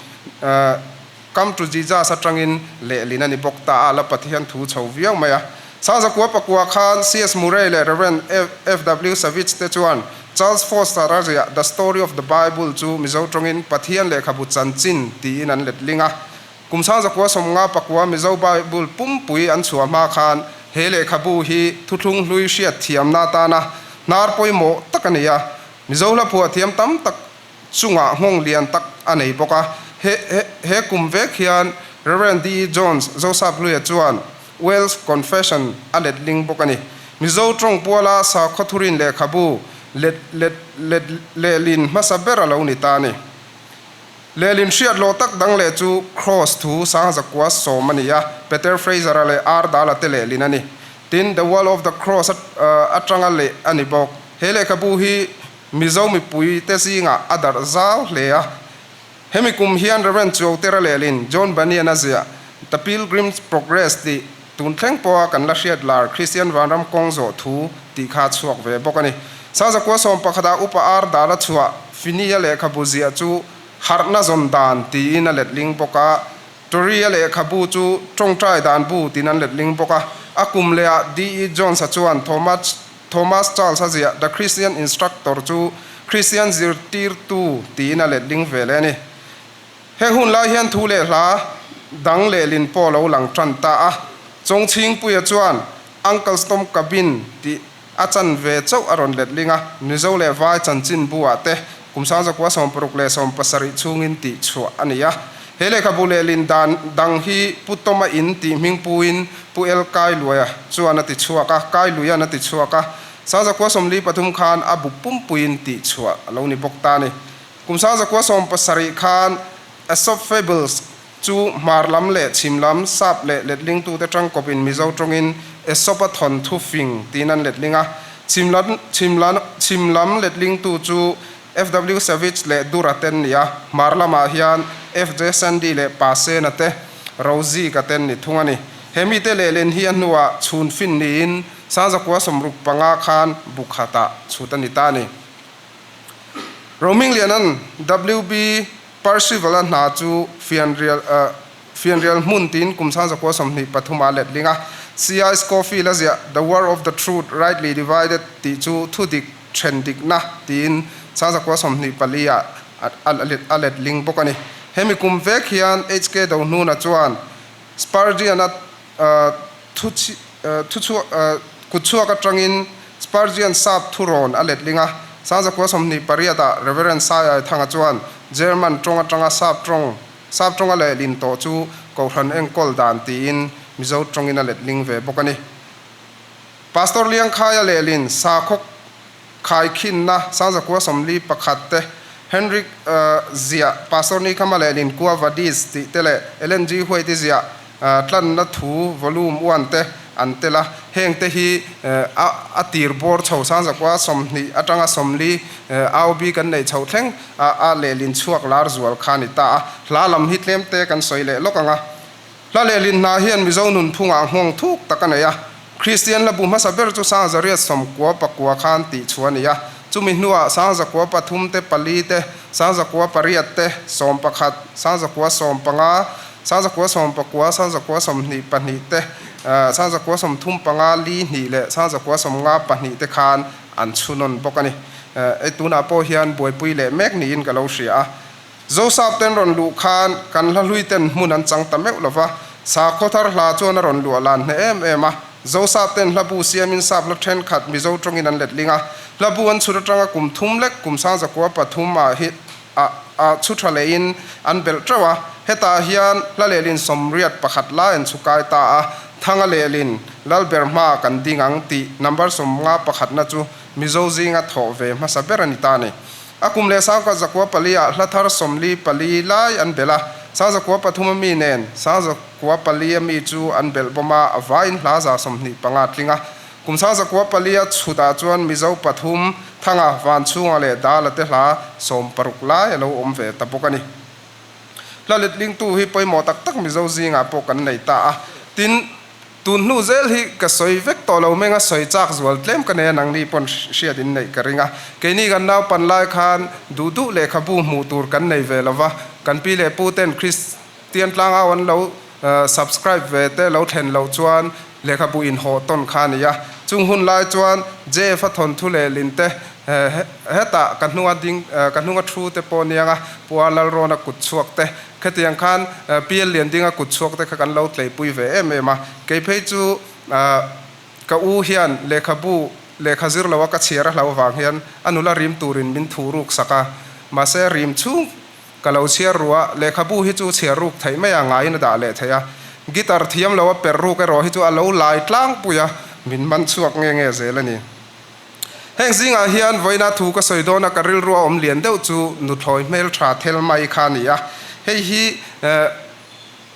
Come to Jesus atangin lehlin a ni bawk ta a, la Pathian thu chho viau mai a. Sangzakua pakua khan CS Murray leh Rev. FW Savage te chuan Charles Foster a ziah The Story of the Bible chu Mizo tawngin Pathian lehkhabu chanchin tiin an letling a. Kum 1950 pakua Mizo Bible pumpui an chhuah hma khan he lehkhabu hi thuthlung hlui hriat thiamna atana hnar pawimawh tak a ni a. Mizo hla phuah thiam tam tak chungah nghawng lian tak a nei bawk a. He he kum vek hian Rev. D. E. Jones, Joseph Hluia chuan Welsh Confession a letling bawk a ni. Mizo tawng puala sakhaw thurin lehkhabu let let let lehlin hmasa ber a lo ni ta a ni. Lehlin hriat loh tak dang leh chu Cross thu 1910 a ni a, Peter Fraser-a leh R. Dala te lehlin a ni. Tin, The Wall of the Cross atanga leh a ni bawk. He lehkhabu hi Mizo mipui te zingah a darh zau hle a. Hemi kum hian Rev. Chuautera lehlin John Bunyan a ziah The Pilgrim's Progress tih tun thleng pawha kan la hriat lar Kristian vanram kawng zawh thu tih kha a chhuak ve bawk a ni. Sazakua 11 ah Upa Ar Dala chhuah Finney-a lehkhabu ziah chu Harhna zawn dan tiin a letling bawk a. Tory-a lehkhabu chu Tawngtai dan bu tiin an letling bawk a. A kum lehah D. E. Jones-a chuan Thomas Thomas Charles a ziah The Christian Instructor chu Kristian zirtirtu tiin a letling ve leh a ni. Heng hun lai hian thu leh hla dang lehlin pawh a lo lang tan ta a. Chawngchhingpuia chuan Uncle's Tom Cabin tih a chan ve chauh a rawn letling a, Mizo leh Vai chanchinbu ah te kum 1960 leh 70 chhungin tih chhuah a ni a. He lehkhabu lehlin dan dang hi Pu Toma in tih hming puin Pu El Kailuaia chuan a ti chhuak a, Kailuia'n a ti chhuak a. 1943 khan a bu pumpuiin tih chhuah a lo ni bawk ta a ni. Kum 1970 khan Aesop Fables chu hmar lam leh chhim lam, sap leh letlingtute tangkawpin Mizo tawngin Aesop-a thawnthu fing tiin an letling a. Chhim lam, chhim lam, chhim lam letlingtu chu FW Savage leh Dura te an ni a, hmar lamah hian FJ Sandy leh Pa Sena te, Rozika te an ni thung a ni. He mite lehlin hi a hnuah chhun fin niin 1965 khan bu khatah chhut a ni ta a ni. Romingliana'n WB Percival-a hna chu fianrial fianrial hmun tiin kum 1923 a letling a. CI Scofield a ziah The War of the Truth Rightly Divided tih chu thudik then dikna tiin 1924 ah a letling bawk a ni. Hemi kum vek hian HK Dohnuna chuan Spurgeon-a kutchhuak atangin Spurgeon sap thurawn a letling a. 1928 ah Reverend Sai Aithanga chuan German tawng atanga sap tawng sap tawnga lehlin tawh chu Kohhran enkawl dan tiin. Mizo tawngin a letling ve bawk a ni. Pastor Liangkhaia lehlin sakhaw khaikhinna Sangzakua 41 te, Henrik ziah Pastor Nikhama lehlin Kua Vadis tih te leh Ellen G. White-i ziah Tlanna Thu Volume One te an tel a. Heng te hi a tir bawr chho Sangzakua 20 atanga 40 AOB kan neih chhoh thleng a lehlin chhuak lar zual kha a ni ta a. Hla lam hi tlem te kan sawi leh lawk ang a. Hla lehlin hna hian Mizo nunphungah nghawng thuk tak a nei a. Kristian hla bu hmasa ber chu Sangzariat 98 khan tih chhuah a ni a. Chumi hnuah 1003 te, pali te, 1008 te, 11, 1015, 1019, 1022 te, 1035, li hnih leh 1052 te khan an chhunawn bawk a ni. Hei tunah pawh hian buaipui leh mek niin ka lo hria a. Zosap ten rawn luh khan kan hla hlui ten hmun an chang ta meuh lova, sakhaw thar hla chuan a rawn luah lan hneh em em a. Zosap ten hla bu siamin sap hla thenkhat Mizo tawngin an letling a, hla bu an chhut atanga kum thum lek kum 1003 ah hi ah ah chhu tha lehin an belh teuh a, hetah hian hla lehlin 81 lai an chhu kai ta a, Thanga lehlin Lalber hma kan ding ang tih number 51 na chu Mizo zinga thawh ve hmasa ber a ni ta a ni. A kum leh 1094 ah hla thar 44 lai an belh a, 1003 a mi nen 1004 a mi chu an belh bawm a, a vaiin hla 125 tling a. Kum 1004 a chhut ah chuan Mizo pathum, Thanga, Vanchhunga leh Dala te hla 60 lai a lo awm ve ta bawk a ni. Hla letlingtu hi pawimawh tak tak Mizo zingah pawh kan nei ta a, tin, Tun hnu zel hi ka sawi vek tawh lo meng a, sawi chak zual tlem ka nei a, nangni pawn hriat in neih ka ring a. Keini kan naupan lai khan duh duh lehkhabu hmuh tur kan nei ve lo va, kan pi leh pu ten Kristian tlangau an lo subscribe ve te lo thlen loh chuan lehkhabu inhawh tawn kha a ni a. Chung hun lai chuan JF a thawnthu leh lin te hetah ka hnunga ding ka hnunga thu te pawh niang a, Pu A Lalrawna kut chhuak te Khatiang khan PL Liandinga kut chhuak te kha kan lo tleipui ve em em a, kei phei chu ka u hian lehkhabu lehkha zir lo a ka chhiar a hlo vang hian a nula rim turin min thu ruk sak a, mahse rim chhung ka lo chhiar ru a, lehkhabu hi chu chhiar ruk theih mai a ngaiin a dah leh theih a, guitar thiam lo a per ruk erawh hi chu a lo lai tlangpui a, min man chhuak nge nge zel a ni. Heng zingah hian vawiina thu ka sawi dawna ka rilru a awm lian deuh chu nuthlawi hmeltha thel mai kha a ni a. Hei hi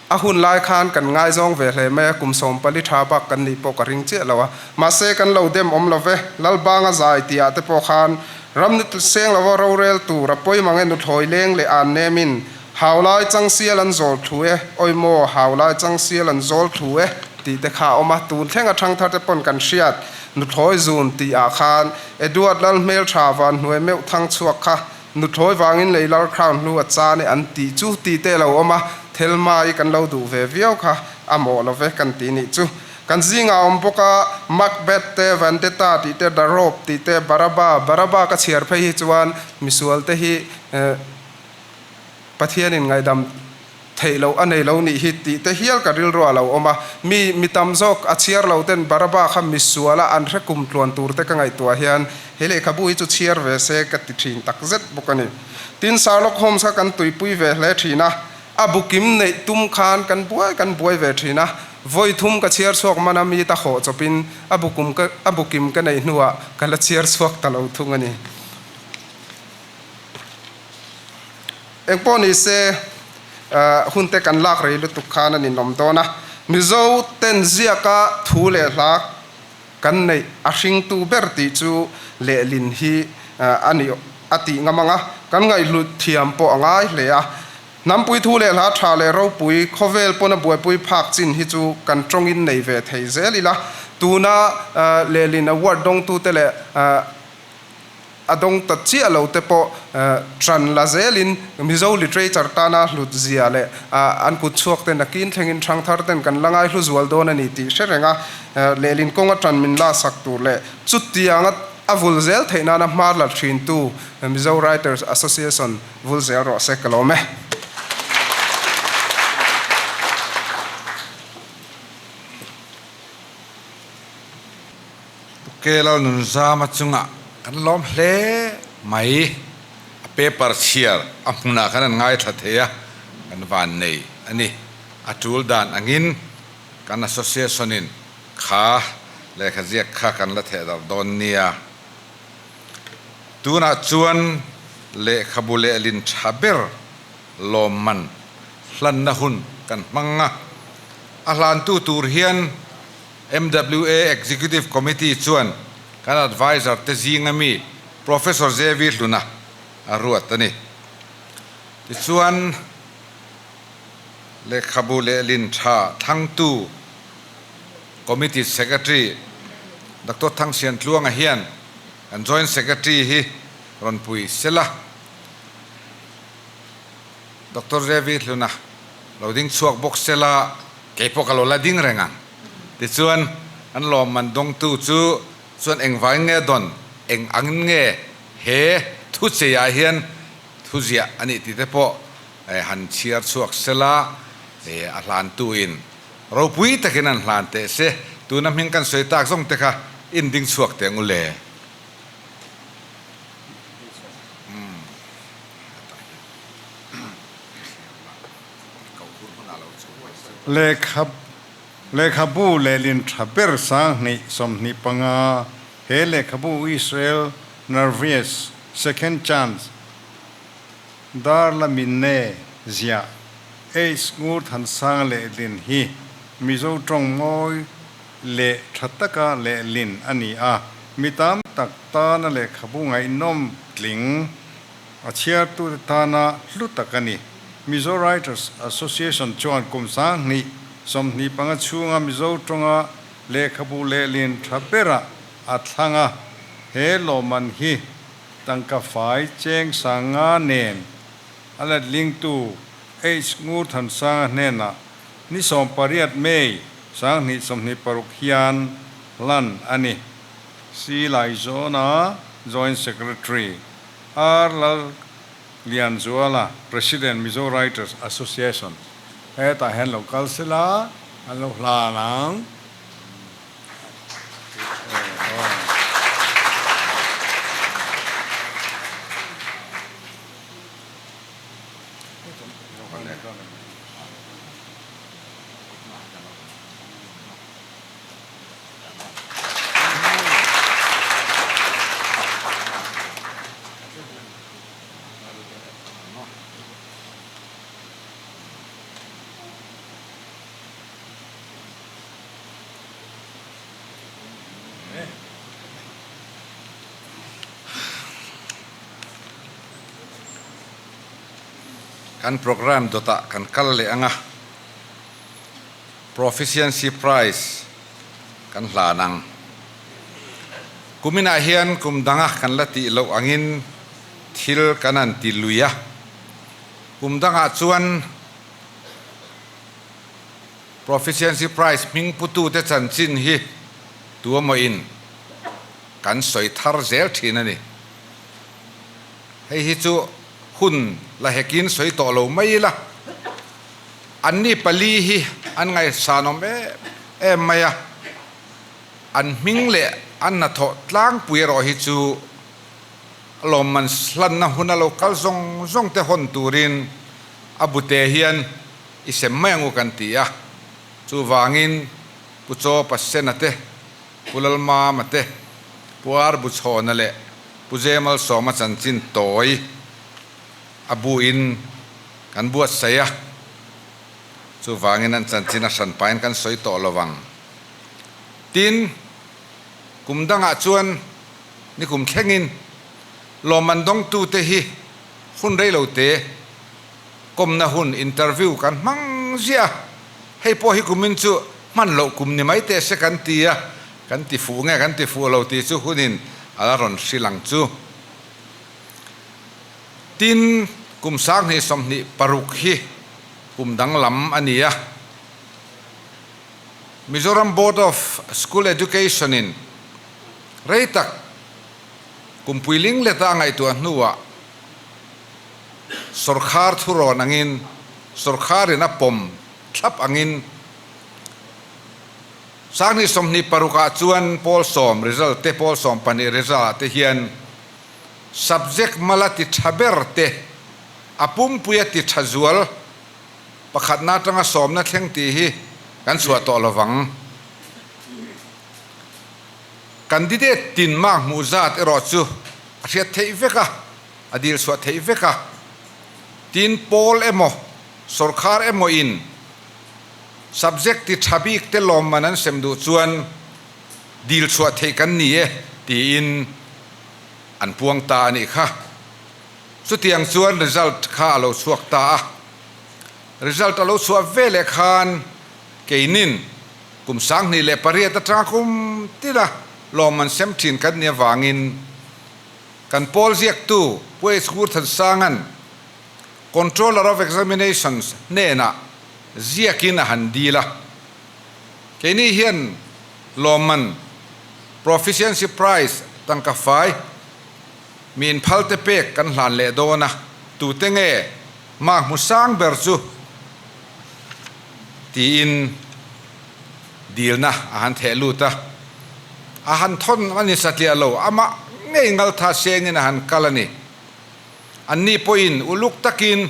a hun lai khan kan ngaizawng ve hle mai a, kum 14 tha bak kan nih pawh ka ring chiah lo a. Mahse kan lo dem awm lo ve, Lalbanga zai tih ah te pawh khan ram nutl seng lova rorel tur a pawi mang e nuthlawi leng leh an nemin Haulai changsial an zawl thu e, awi maw haulai changsial an zawl thu e tih te kha a awm a, tun thlenga thangthar te pawn kan hriat nuthlawi zun tih ah khan Edward Lal hmeltha van hnuai meuh thang chhuak kha nuthlawi vangin lei lal crown hlu a chan e an tih chu tih te lo awm a, Thelma i kan lo duh ve viau kha a mawh lo ve kan ti nih chu. Kan zingah a awm bawk a, Macbeth te, Vendetta tih te, The Robe tih te, Baraba, Baraba ka chhiar phei hi chuan misual te hi Pathianin ngaihdam theih loh a nei lo nih hi tih te hial ka rilru a lo awm a. Mi, mi tam zawk a chhiar lo ten Baraba kha misuala an hre kum tluan tur te ka ngaihtuah hian he lehkhabu hi chu chhiar ve se ka ti thin tak zet bawk a ni. Tin, Sherlock Holmes kha kan tuipui ve hle thin a, a bu kim neih tum khan kan buai kan buai ve thin a, vawi thum ka chhiar chhuak mana mi ta hawh chawpin a bu kum ka, a bu kim ka neih hnuah ka la chhiar chhuak ta lo thung a ni. Engpawh ni se, hun te kan lak rei lutuk khan a ninawm dawn a. Mizo ten ziaka thu leh hla kan neih a hringtu ber tih chu lehlin hi a ni a tih ngam ang a, kan ngaihhlut thiam pawh a ngai hle a. Hnampui thu leh hla tha leh ropui khawvel pawn a buaipui phak chin hi chu kan tawngin nei ve thei zel ila. Tuna lehlin award dawngtute leh A dawng ta chiah lo te pawh ṭan la zelin Mizo literature tana hlut zia leh an kut chhuak ten a kin thlengin ṭhangthar ten kan la ngaihlu zual dawn a ni tih hre reng a, lehlin kawnga ṭan min la sak tur leh chutianga a vul zel theih nana hma la ṭhintu Mizo Writers Association vul zel rawh se ka lawm e. Pu Kelal Nunzama chungah kan lawm hle mai. A paper chhiar a hmunah khan an ngaithla thei a, kan van nei a ni. A tul dan angin Kan Association in kha lehkha ziak kha kan la theh darh dawn nia. Tunah chuan lehkhabu lehlin tha ber lawmman hlanna hun kan hmang a. A hlantu tur hian MWA Executive Committee chuan kan adviser te zinga mi Professor JV Hluna a ruat a ni. Tichuan, lehkhabu lehlin tha thlangtu Committee Secretary Doctor Thangsian Tluanga hian kan Joint Secretary hi rawn pui sela. Doctor JV Hluna lo ding chhuak bawk sela, kei pawh ka lo la ding reng ang. Tichuan, an lawmman dawngtu chu chuan engvangin nge dawn, eng angin nge he thucheiah hian thuziah a nih tih te pawh han chhiar chhuak sela, a hlantuin ropui takin an hlan teh se, tuna hming kan sawi tak zawng te kha in ding chhuak teh ang u le. Lehkhabu lehlin tha ber 2025 he lehkhabu Israel Narvaez Second Chance Dar la min ne ziah H Ngur Thansang lehlin hi Mizo tawng mawi leh tha taka lehlin a ni a, mi tam tak tana lehkhabu ngaihnawm tling a chhiartute tana hlu tak a ni. Mizo Writers Association chuan kum 2025 chhunga Mizo tawnga lehkhabu lehlin tha berah a thlang a, he lawmman hi tangka fai cheng 5000 nen a letlingtu H Ngurthansanga hnenah ni 18 May 2026 hian hlan a ni. C Laizawna Joint Secretary, R Lal Lianzuala, President Mizo Writers Association hetah hian lo kal sela an lo hlan ang. Kan programme dawtah kan kal leh ang a, Proficiency Prize kan hlan ang. Kuminah hian kum danga kan la tih loh angin thil kan han ti lui a, kum dangah chuan Proficiency Prize hming putute chanchin hi tuamawhin kan sawi thar zel thin a ni. Hei hi chu hun la hekin sawi tawh lo mai ila, anni pali hi an ngaihsanawm em em mai a, an hming leh an hnathawh tlangpui erawh hi chu lawmman hlanna huna lo kal zawng zawng te hawn turin a bute hian i sem mai ang u kan ti a, chuvangin Pu Chaw Pasena te, Pu Lalmama te, Pu Ar Buchhawna leh Pu Jemalsawma chanchin tawi a buin kan buatsaih a, chuvangin an chanchin a hran pahin kan sawi tawh lo vang. Tin, kum dangah chuan nikum thlengin lawmman dawngtute hi hun reilo te kawmna hun, interview, kan hmang ziah a, hei pawh hi kumin chu hman loh kum ni mai teh se kan ti a, kan ti fuh nge kan ti fuh lo tih chu hunin a la rawn hrilh ang chu. Tin, kum 2026 hi kum danglam a ni a, Mizoram Board of School Education in rei tak kum puiling leta a ngaihtuah hnuah Sawrkhar thurawn angin, sawrkharin a pawm thlap angin 2026 ah chuan pawl sawm result te, pawl 12 result ah te hian subject mala ti tha ber te, a pumpuia ti tha zual pakhatna atanga sawmna thleng tih hi Kan chhuah tawh lovang. Candidate tin mark hmuh zat erawh chu a hriat theih vek a, a dil chhuah theih vek a. Tin, pawl emaw, sawrkhar emaw in subject ti tha bik te lawmman an sem duh chuan dil chhuah theih kan ni e tiin an puang ta a nih kha. Chutiang chuan result kha a lo chhuak ta a. Result a lo chhuah ve leh khan keinin kum 2008 atanga kum tina lawmman sem thin kan nih avangin kan pawl ziaktu Pu H. Ngurthansanga'n Controller of Examinations hnenah ziakin a han dil a. Keini hian lawmman Proficiency Prize tangka fai mi inphalte pek kan hlan leh dawn a, tute nge Mah hmu sang ber chu tiin dilna a han theh lut a, a han thawn a ni satliah lo, amah ngei ngaltha sengin a han kal a ni. Anni pawhin uluk takin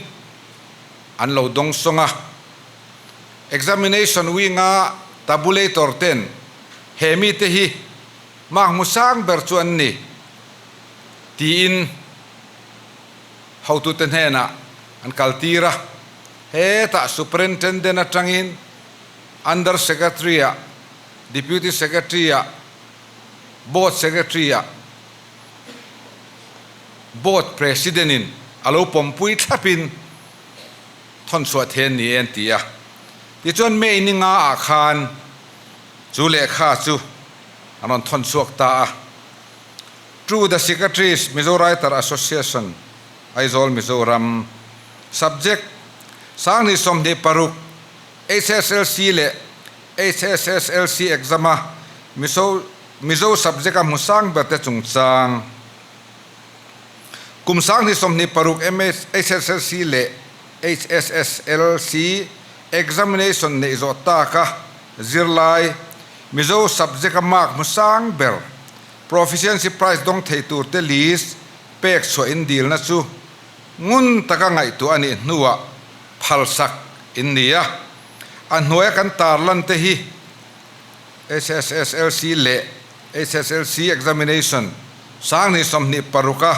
an lo dawng sawng a. Examination wing-a tabulator ten he mite hi mah hmu sang ber chu an ni tiin, Hotute hnenah an kaltir a, hetah Superintendent atangin Under Secretary-ah, Deputy Secretary-ah, Board Secretary-ah, Board President-in a lo pawmpui thlapin thawnchhuah thei an ni e an ti a. Tichuan May ni ngaah khan chu lehkha chu an rawn thawnchhuak ta a. To the Secretaries Mizo Writer Association, Aizawl, Mizoram. Subject, 2026 HSLC leh HSSLC exam a Mizo Mizo subject a hmu sang ber te chungchang. Kum 2026 MS HSLC leh HSSLC examination neih zawh taka zirlai Mizo subject a mark hmu sang ber Proficiency Prize dawng thei turte list pek chhuah in dilna chu ngun taka ngaihtuah a nih hnuah phalsak in ni a. A hnuaia kan tarlan te hi HSSLC leh HSLC Examination 2026 a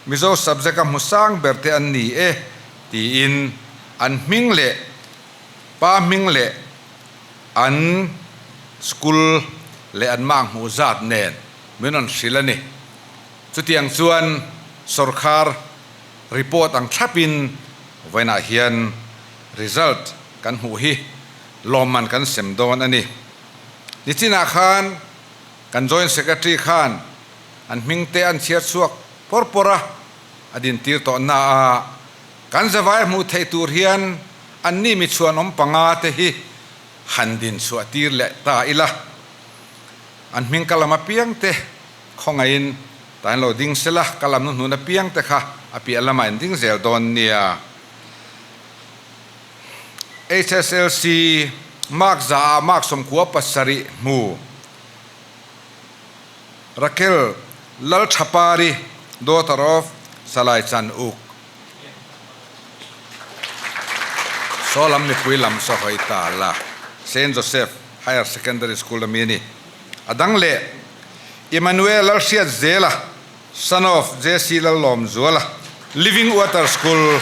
Mizo subject a hmu sang ber te an ni e tiin an hming leh pa hming leh An school leh an mah hmuh zat nen min rawn hrilh a ni. Chutiang chuan sawrkhar report ang thlapin vawiinah hian result kan hmuh hi lawmman kan sem dawn a ni. Nichinah khan kan Joint Secretary khan an hmingte an chhiar chhuak pawr pawr a, a dintir tawh na a, kan zavai hmuh theih tur hian Anni mi chhuanawm panga te hi han din chhuah tir leh ta ila, an hming ka lam apiang te khawngaihin ta in lo ding sela, ka lam hnuhnun apiang te kha a piah lamah in ding zel dawn nia. HSLC mark za ah mark 97 hmu Raquel Lalthapari, daughter of Salai Chan Uk. Saw lam mipui lam saw hawi ta la, Saint Joseph Higher Secondary School ami a ni. A dang leh Emmanuel Lalhriat Zela, son of JC Lallawmzuala, Living Water School,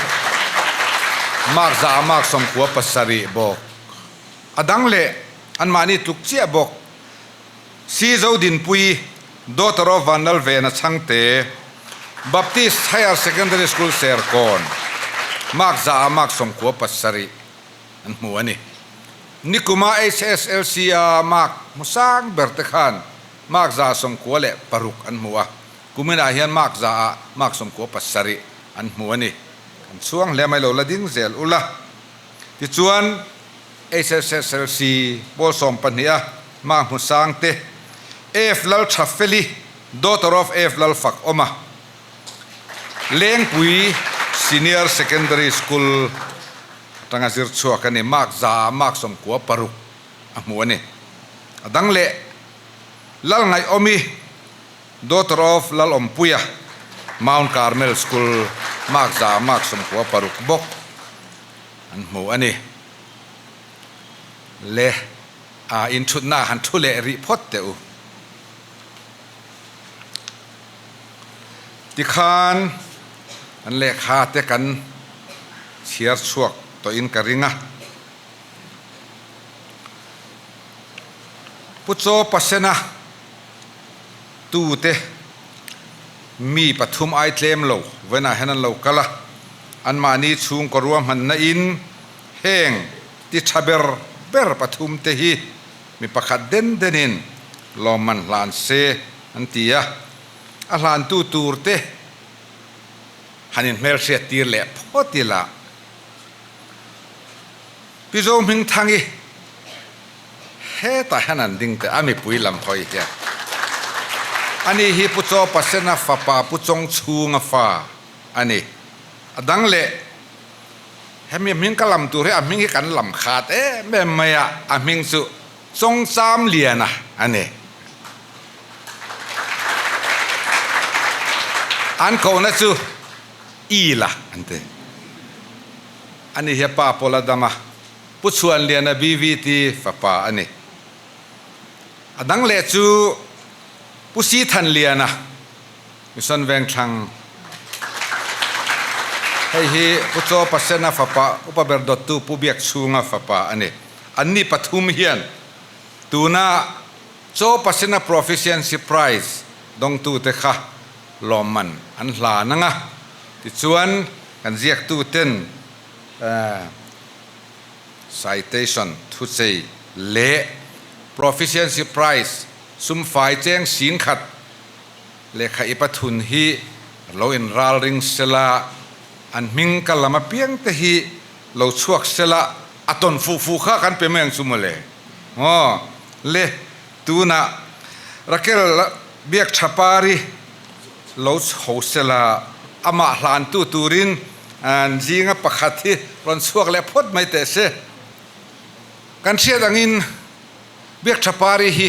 mark za a mark 97 bawk. A dang leh anmahni tluk chiah bawk. Si Zodinpui, daughter of Vanlalvena Chhangte, Baptist Higher Secondary School Serkawn, mark za a mark 97 an hmu a ni. Nikuma HSLC a mark hmu sang ber te khan mark za 96 an hmu a, kuminah hian mark za ah mark 97 an hmu a ni. Kan chhuang hle mai lo la ding zel ula. Tichuan, HSSLC pawl 12 a hma hmu sang te, F Lalthafeli, daughter of F Lalfakawma, Lengpui Senior Secondary School atanga zir chhuak a ni, mark za ah mark 96 a hmu a ni. A dang leh Lalngaihawmi, daughter of Lalawmpuia, Mount Carmel School, mark za ah mark 96 bawk an hmu a ni. Le. A inthutna han thu leh rih phawt teh u. Tikhan an lehkha te kan chhiar chhuak tawhin ka ring a. Pu Chaw Pasena tute mi pathum ai tlem lo vawiinah hian an lo kal a, anmahni chhungkaw ruahmanna in heng ti tha ber ber pathum te hi mi pakhat den denin lawmman hlan se an ti a, a hlantu tur te han inhmelhriat tir leh phawt ila. Pi Zo Hmingthangi hetah hian an ding teh a mipui lam hawi hian. Ani hi Pu Chaw Pasena fapa Pu Chawng chhunga fa a ni. A dang leh hemi hming ka lam tur hi a hming hi kan lam khat em em mai a, a hming chu Chawng Cham Liana a ni. An kohna chu Ila an ti. Ani hi a pa Paula dama Pu Chhuanliana BVT fapa a ni. A dang leh chu Pu Si Thanliana Mission Vengthlang. Hei hi Pu Chaw Pasena fapa Upa ber dawttu Pu Biakchhunga fapa a ni. Anni pathum hian tuna Chaw Pasena Proficiency Prize dawngtute kha lawmman an hlan ang a, tichuan kan ziaktuten citation thuchei leh Proficiency Prize sumfai cheng singkhat lehkha i pathun hi lo inralring sela, an hming ka lam apiang te hi lo chhuak sela, a tawn fuh fuh kha kan pe mai ang chu mawle. Aw le, tunah Raquel Biakthapari lo chho sela, amah hlantu turin an zinga pakhat hi rawn chhuak leh phawt mai teh se. Kan hriat angin Biakthapari hi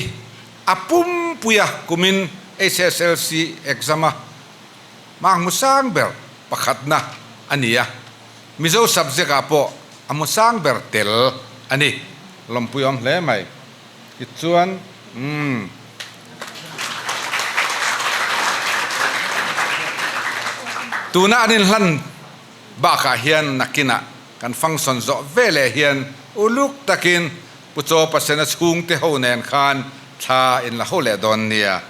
a pumpuia kumin HSLC exam a hma hmu sang ber pakhatna a ni a, Mizo subject ah pawh a hmu sang ber tel a ni. Lawmpui awm hle mai. Tichuan, umm. Tuna an inhlan bakah hian nakinah kan function zawh veleh hian uluk takin Pu Chaw Pasena chhungte ho nen khan thla in la ho leh dawn nia.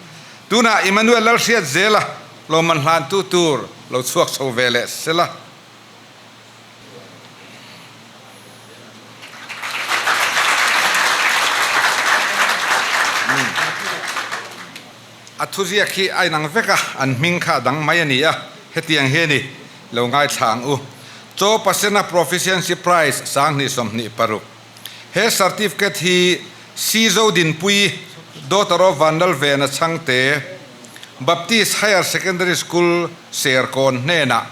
Tunah Emmanuel Lalhriat zela lawmman hlantu tur lo chhuak chho ve leh sela. A thuziak hi a inang vek a, an hming kha a dang mai a ni a, hetiang hi a ni, lo ngaithla ang u. Chaw Pasena Proficiency Prize 2026. He certificate hi Sizo Dinpui, daughter of Vanlalvena Chhangte, Baptist Higher Secondary School, Serkawn hnenah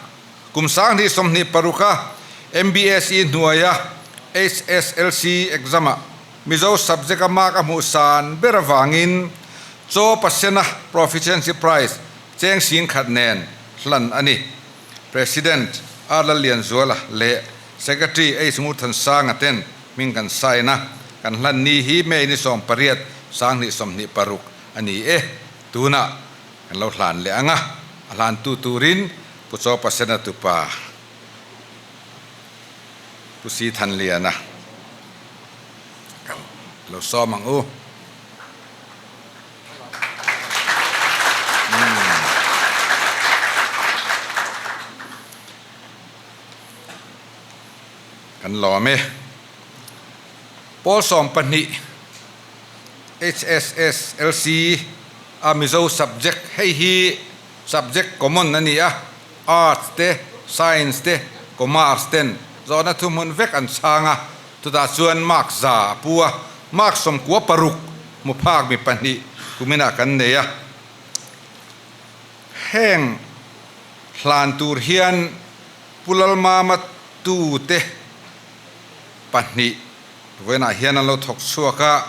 Kum 2026 a MBSE hnuaia HSLC exam-ah Mizo subject-a mark a hmuh san ber avangin Chaw Pasena Proficiency Prize cheng 10,000 nen hlan a ni. President R Lallianzuala leh Secretary H Ngurthansanga ten hming kan sign a, kan hlan ni hi May ni 18, 2026 a ni e. Tunah kan lo hlan leh ang a, a hlantu turin Pu Chaw Pasena tupa Pu Si Thanliana ka lo sawm ang u. Kan lawm e. Pawl 12 HSSLC a Mizo subject hei hi Subject common a ni a, Arts te, Science te, Commerce ten zawhna thuhmun vek an chhang a, chutah chuan mark za a pu a, mark 96 hmu phak mi pahnih kuminah kan nei a. Heng hlan tur hian Pu Lalmama tu te pahnih vawiinah hian an lo thawk chhuak a,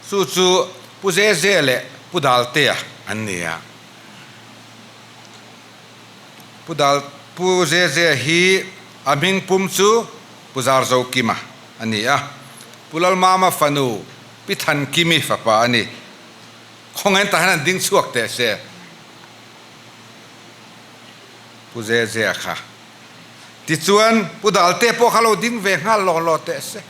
chu chu Pu Zeze leh Pu Daltea an ni a. Pu Dal Pu Zeze hi a hming pum chu Pu Zarzokima a ni a. Pu Lalmama fanu Pi Thankimi fapa a ni. Khawngain tah hian an ding chhuak teh se. Pu Zezea kha. Tichuan, Pu Dalte pawh kha lo ding ve nghal law law teh se.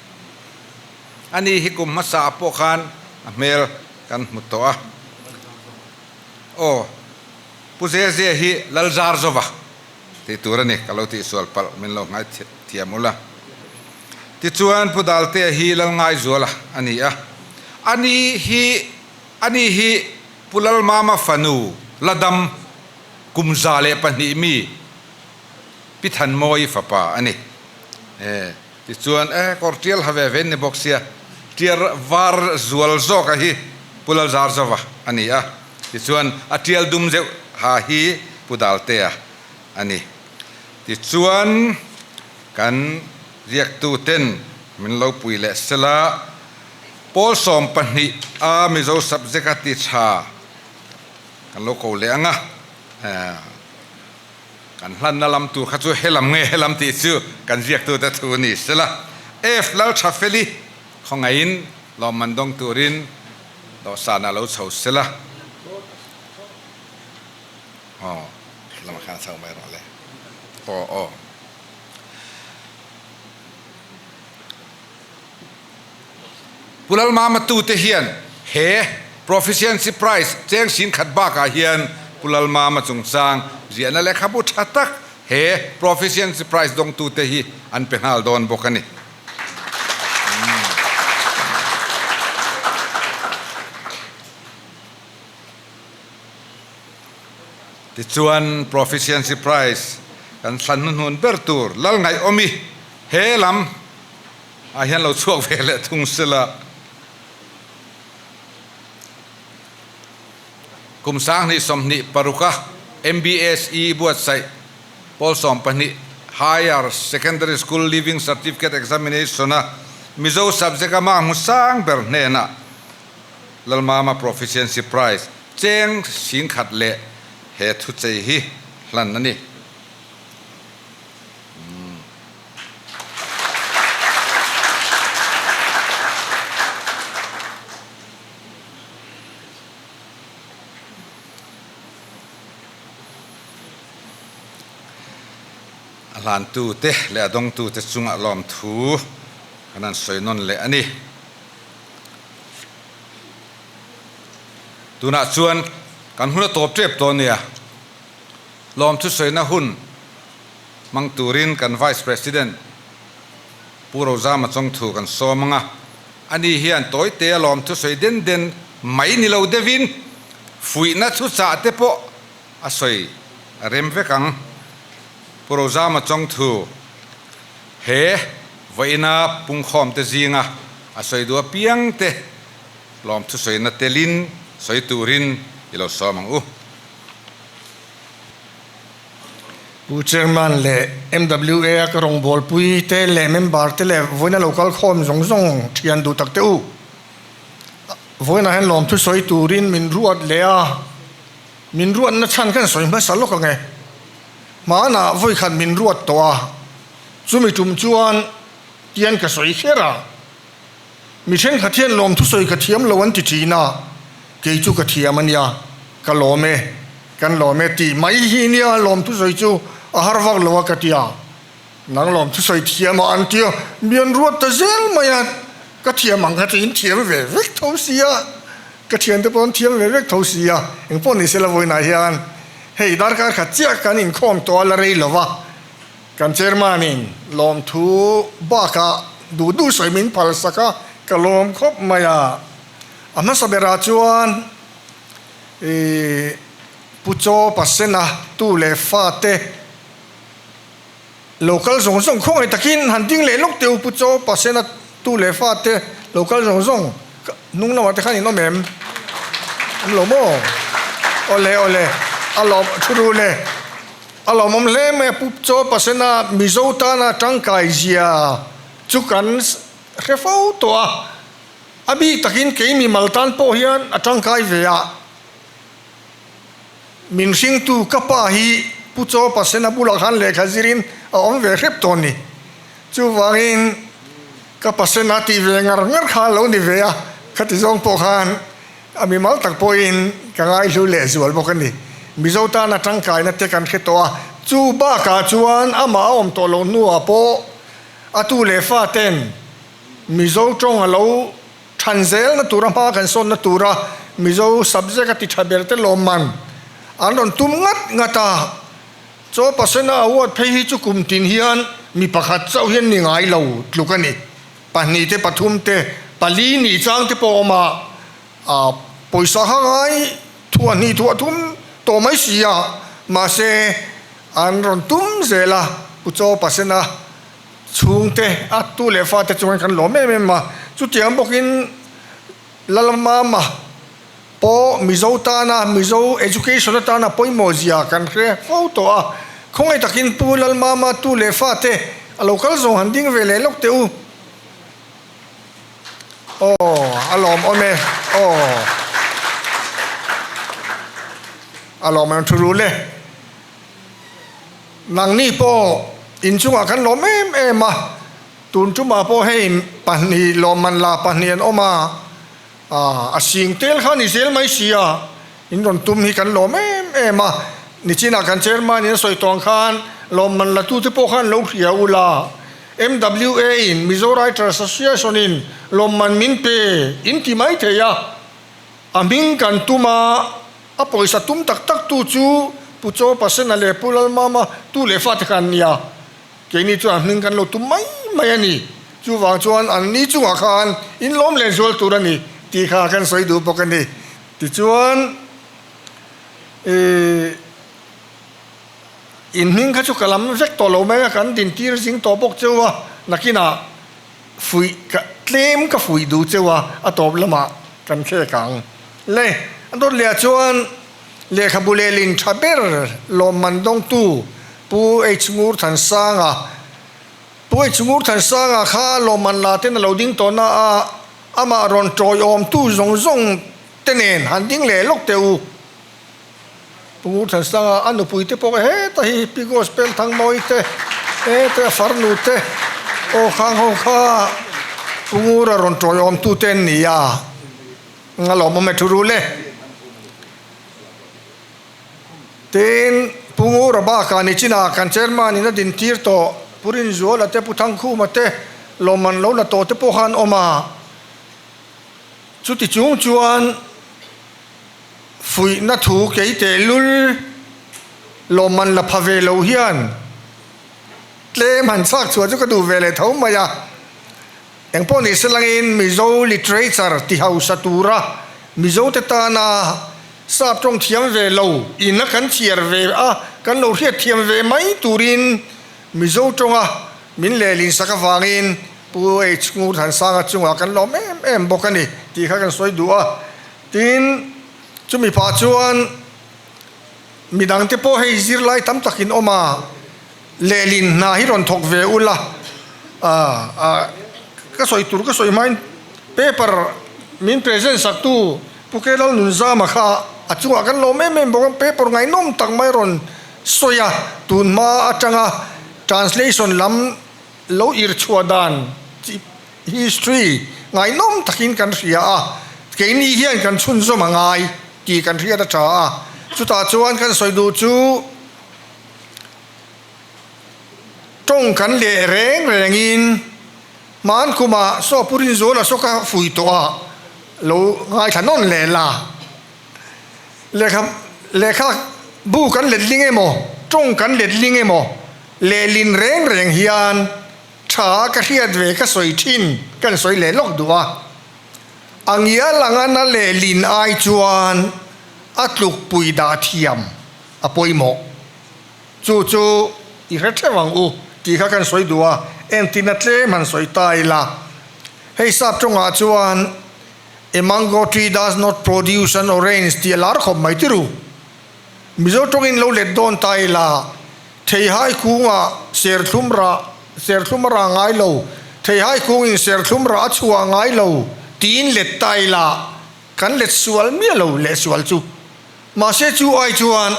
Ani hi kum hmasa ah pawh khan a hmel kan hmu tawh a. Aw, Pu Zezea hi Lalzarzova tih tur a ni, ka lo tihsual palh min lo ngai thiam ula. Tichuan, Pu Daltea hi Lalngaizuala a ni a. Ani hi ani hi Pu Lalmama fanu Ladam kum 102 mi Pi Thanmawii fapa a ni. E, tichuan, e, kawr tial ha ve ve ni bawk sia, tiar var zual zawka hi Pu Lalzarzova a ni a, tichuan a tial dum zeuh ha hi Pu Daltea a ni. Tichuan, kan ziaktuten min lo pui leh sela, Pawl 12 a Mizo subject a ti tha kan lo ko leh ang a, kan hlanna lam tur kha chu helam nge helam tih chu kan ziaktute thu a ni sela, F Lalthafeli khawngaihin lawmman dawng turin dawhsanah lo chho sela. Aw, lamah khan a chho mai rawh le. Aw, aw. Pu Lalmama tute hian he Proficiency Prize cheng sin khat bakah hian Pu Lalmama chungchang ziahna lehkhabu tha tak he Proficiency Prize dawngtute hi an pe nghal dawn bawk a ni. Tichuan Proficiency Prize kan thlan hnuhnun ber tur Lalngaihawmi he lam ah hian lo chhuak ve leh thung sela. Kum 2026 a MBSE buatsaih pawl 12 Higher Secondary School Leaving Certificate Examination a Mizo subject a mah hmu sang ber hnenah Lalmama Proficiency Prize cheng 10,000 leh he thuchei hi hlan a ni. A hlantute leh a dawngtute chungah lawmthu kan han sawi nawn leh a ni. Tunah chuan kan hun a tawp tep tawh nia. Lawmthu sawina hun hmang turin kan Vice President Pu Rozama Chawngthu kan sawm ang a. Ani hian tawite a lawmthu sawi den den mai ni lo deuhin fuihna thuchah te pawh a sawi a rem vek ang. Pu Rozama Chawngthu he vawiina pungkhawmte zinga a sawi duh apiangte lawmthu sawina telin sawi turin i lo sawm ang u. Pu Chairman leh MWA a ka rawngbawlpui te leh member te leh vawiina lo kal khawm zawng zawng thian duh tak te u. Vawiinah hian lawmthu sawi turin min ruat leh a, min ruatna chhan khan sawi hmasa lawk ang e. Hmanah vawikhat min ruat tawh a, chumi tum chuan tian ka sawi kher a. Mi thenkhat hian lawmthu sawi ka thiam lo an ti thin a, kei chu ka thiam a nia, ka lawm e, kan lawm e tih mai hi nia lawmthu sawi chu a har vak lo a ka ti a, nang lawmthu sawi thiam a an ti a, mi an ruat ta zel mai a, ka thiam ang kha tiin thiam ve vek tho si a, ka thiante pawh an thiam ve vek tho si a, engpawh ni sela vawiinah hian hei darkar khat chiah kan inkhawm tawh a la rei lo va. Kan chairman-in lawmthu bakah duh duh sawi min phalsak a, ka lawm khawp mai a. A hmasa berah chuan ih Pu Chaw Pasena tu leh fate lo kal zawng zawng khawngaih takin han ding leh lawk teh u Pu Chaw Pasena tu leh fate lo kal zawng zawng hnung lamah te khan in awm em? Awm lo maw? Awle awle a lawm thu ru le. A lawmawm hle mai a, Pu Chaw Pasena Mizo tana tangkai zia chu kan hre fo tawh a, a bik takin kei mimal tan pawh hian a tangkai ve a. Min hringtu ka pa hi Pu Chaw Pasena bulah khan lehkha zirin a awm ve hrep tawh a ni. Chuvangin ka Pasena tih ve ngar ngar kha a lo ni ve a. Khati zawng pawh khan a mimal tak pawhin ka ngaihlu lehzual bawk a ni. Mizo tana tangkaina te kan hre tawh a, chu bakah chuan amah a awm tawh loh hnuah pawh a tu leh fa ten Mizo tawng a lo than zelna tura hma kan sawnna tura Mizo subject a ti tha ber te lawmman an rawn tum ngat ngat a. Chaw pasena award phei hi chu kum tin hian mi pakhat chauh hian ni ngai lo tluk a ni. Pahnih te pathum te pali nih chang te pawh a awm a, aa pawisa kha ngai thuah hnih thuah thum tawh mai si a, mahse an rawn tum zel a, Pu Chaw pasena chhungte a tu leh fate chungin kan lawm em em a, chutiang bawkin Lalmama pawh Mizo tana Mizo education atana pawimawh zia kan hre fo tawh a, khawngaih takin Pu Lalmama tu leh fate a lo kal zawng han ding ve leh lawk teh u. Aw a lawmawm e, aw a lawmawm thu rul e. Nangni pawh inchungah kan lawm em em a, tun tumah pawh hei pahnih lawmman la pahnih an awm a, a sing tel kha ni zel mai si a, in rawn tum hi kan lawm em em a, nichinah kan chairman in a sawi tawng khan lawmman la tute pawh khan lo hria ula, MWA in Mizo Writers Association in lawmman min pe in ti mai thei a, a hming kan tum a. A pawisa tum tak tak tu chu Pu Chaw Pasena leh Pu Lalmama tu leh fate kha an nia. Keini chuan hming kan lo tum mai mai a ni. Chuvang chuan an ni chungah khan in lawm leh zual tur a ni tih kha kan sawi duh bawk a ni. Tichuan ih in hming kha chu ka lam vek tawh lo mai a, kan dintir zing tawh bawk cheu a, nakinah Fuih ka tlem ka fuih duh cheu a, a tawp lamah kan thlek ang. Le, a dawt leh ah chuan lehkhabu lehlin tha ber lawmman dawngtu Pu H Ngurthansanga, Pu H Ngurthansanga kha lawmman la ten a lo ding tawh na a, amah rawn tawiawmtu zawng zawng te nen han ding leh lawk teh u. Pu Ngurthansanga a nupui te pawh heta hi Pi Gospel Thangmawi te heta a farnu te aw khang ho kha Pu Ngura rawn tawiawm tu te an ni a, a lawmawm e thu rul e. Tin, Pu Ngura bakah nichinah kan chairman in a din tir tawh Pu Rinzuala te Pu Thangkhuma te lawmman lo la tawh te pawh kha an awm a, chuti chung chuan Fuihna thu kei tehlul lawmman la pha ve lo hian tlem han chhak chhuah chu ka duh ve leh tho mai a. Engpawh ni se langin Mizo literature ti hausa tura Mizote tana sap tawng thiam ve lo ina kan chhiar ve a, kan lo hriat thiam ve mai turin Mizo tawnga min lehlin sak avangin Pu H Ngurthansanga chungah kan lawm em em bawk a ni tih kha kan sawi duh a. Tin, chumi pah chuan midangte pawh hei zirlai tam takin awm a, lehlin hna hi rawn thawk ve ula, ka sawi tur ka sawi hmain paper min present saktu Pu Kelal Nunzama kha a chungah kan lawm em em bawk a, paper ngaihnawm tak mai rawn sawi a, tun hma atanga translation lam lo irchhuah dan chi History ngaihnawm takin kan hria a, keini hian kan chhunzawm a ngai tih kan hriat a tha a, chutah chuan kan sawi duh chu tawng kan leh reng rengin hman kumah saw Pu Rinzuala saw ka fui tawh a, lo ngaithla nawn leh la. Lehkha lehkha bu kan letling emaw tawng kan letling emaw lehlin reng reng hian Tha ka hriat ve ka sawi thin kan sawi leh lawk duh a, a ngial anga na leh lin ai chuan a tlukpui dah thiam a pawimawh. Chu chu i hre theuh ang u tih kha kan sawi duh a, entina tlem han sawi ta ila. Hei sap tawngah chuan A mango tree does not produce an orange tih a lar khawp mai tiru. Mizo tawngin lo let dawn ta ila, theihai kungah serthlum rah, serthlum a rah ngai lo, theihai kungin serthlum rah a chhuah ngai lo tiin let ta ila, kan let sual miah lo leh sual chu. Mahse chu ai chuan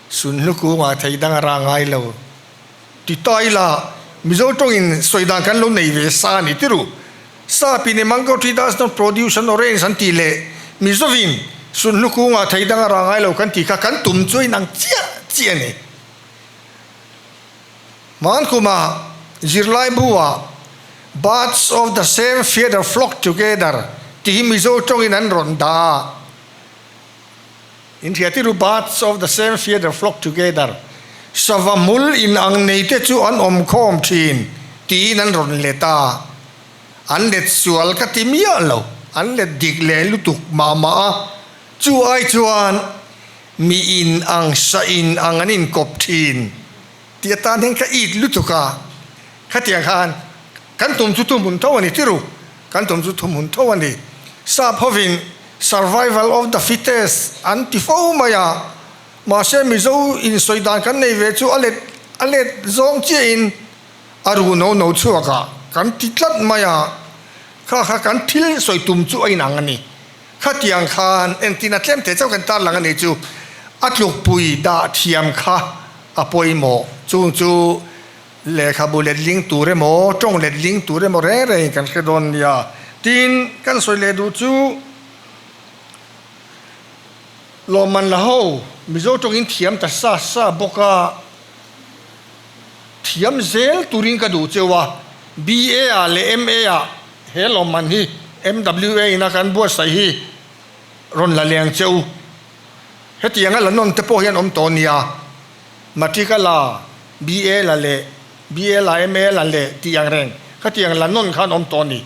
sunhlu kungah thei dang a rah ngai lo ti ta ila, Mizo tawngin sawi dan kan lo nei ve sa a ni tiru. Sap in a mango tree does not produce an orange an tih leh Mizovin sunhlu kungah thei dang a rah ngai lo kan tih kha kan tum chu a inang chiah chiah a ni. Hmankhuma zirlaibu ah Birds of the same feather flock together tih hi Mizo tawngin an rawn dah a. In hria tirhu Birds of the same feather flock together sava hmul in ang nei te chu an awm khawm thin tiin an rawn let a. An let sual ka ti miah lo, an let dik leh lutuk mah mah a. Chu ai chuan mi in ang sa in ang an inkawp thin tih atan hian ka it lutuk a, khatiang khan kan tum chu thumhmun tho a ni tiru, kan tum chu thumhmun tho a ni. Sap hovin survival of the fittest an ti fo mai a, mahse Mizo insawi dan kan nei ve chu a let a let zawng chiahin a ru no no chhuak a kan ti tlat mai a, kha kha kan thil sawi tum chu a inang a ni. Khatiang khan entina tlem thei chauh kan tarlang a nih chu a tlukpui dah thiam kha a pawimawh. Chung chu lehkhabu letling tur emaw, tawng letling tur emaw reng rengin kan hre dawn nia. Tin, kan sawi leh duh chu lawmman la ho Mizo tawngin thiam ta sa sa bawk a, thiam zel turin ka duh cheu a, BA ah leh MA ah He lawmman hi MWA ina kan buatsaih hi rawn la leng che u. Hetianga la nawn te pawh hian awm tawh nia. Matric a la, BA la leh, BA la, MA la leh tih ang reng khatiang la nawn khan awm tawh a ni.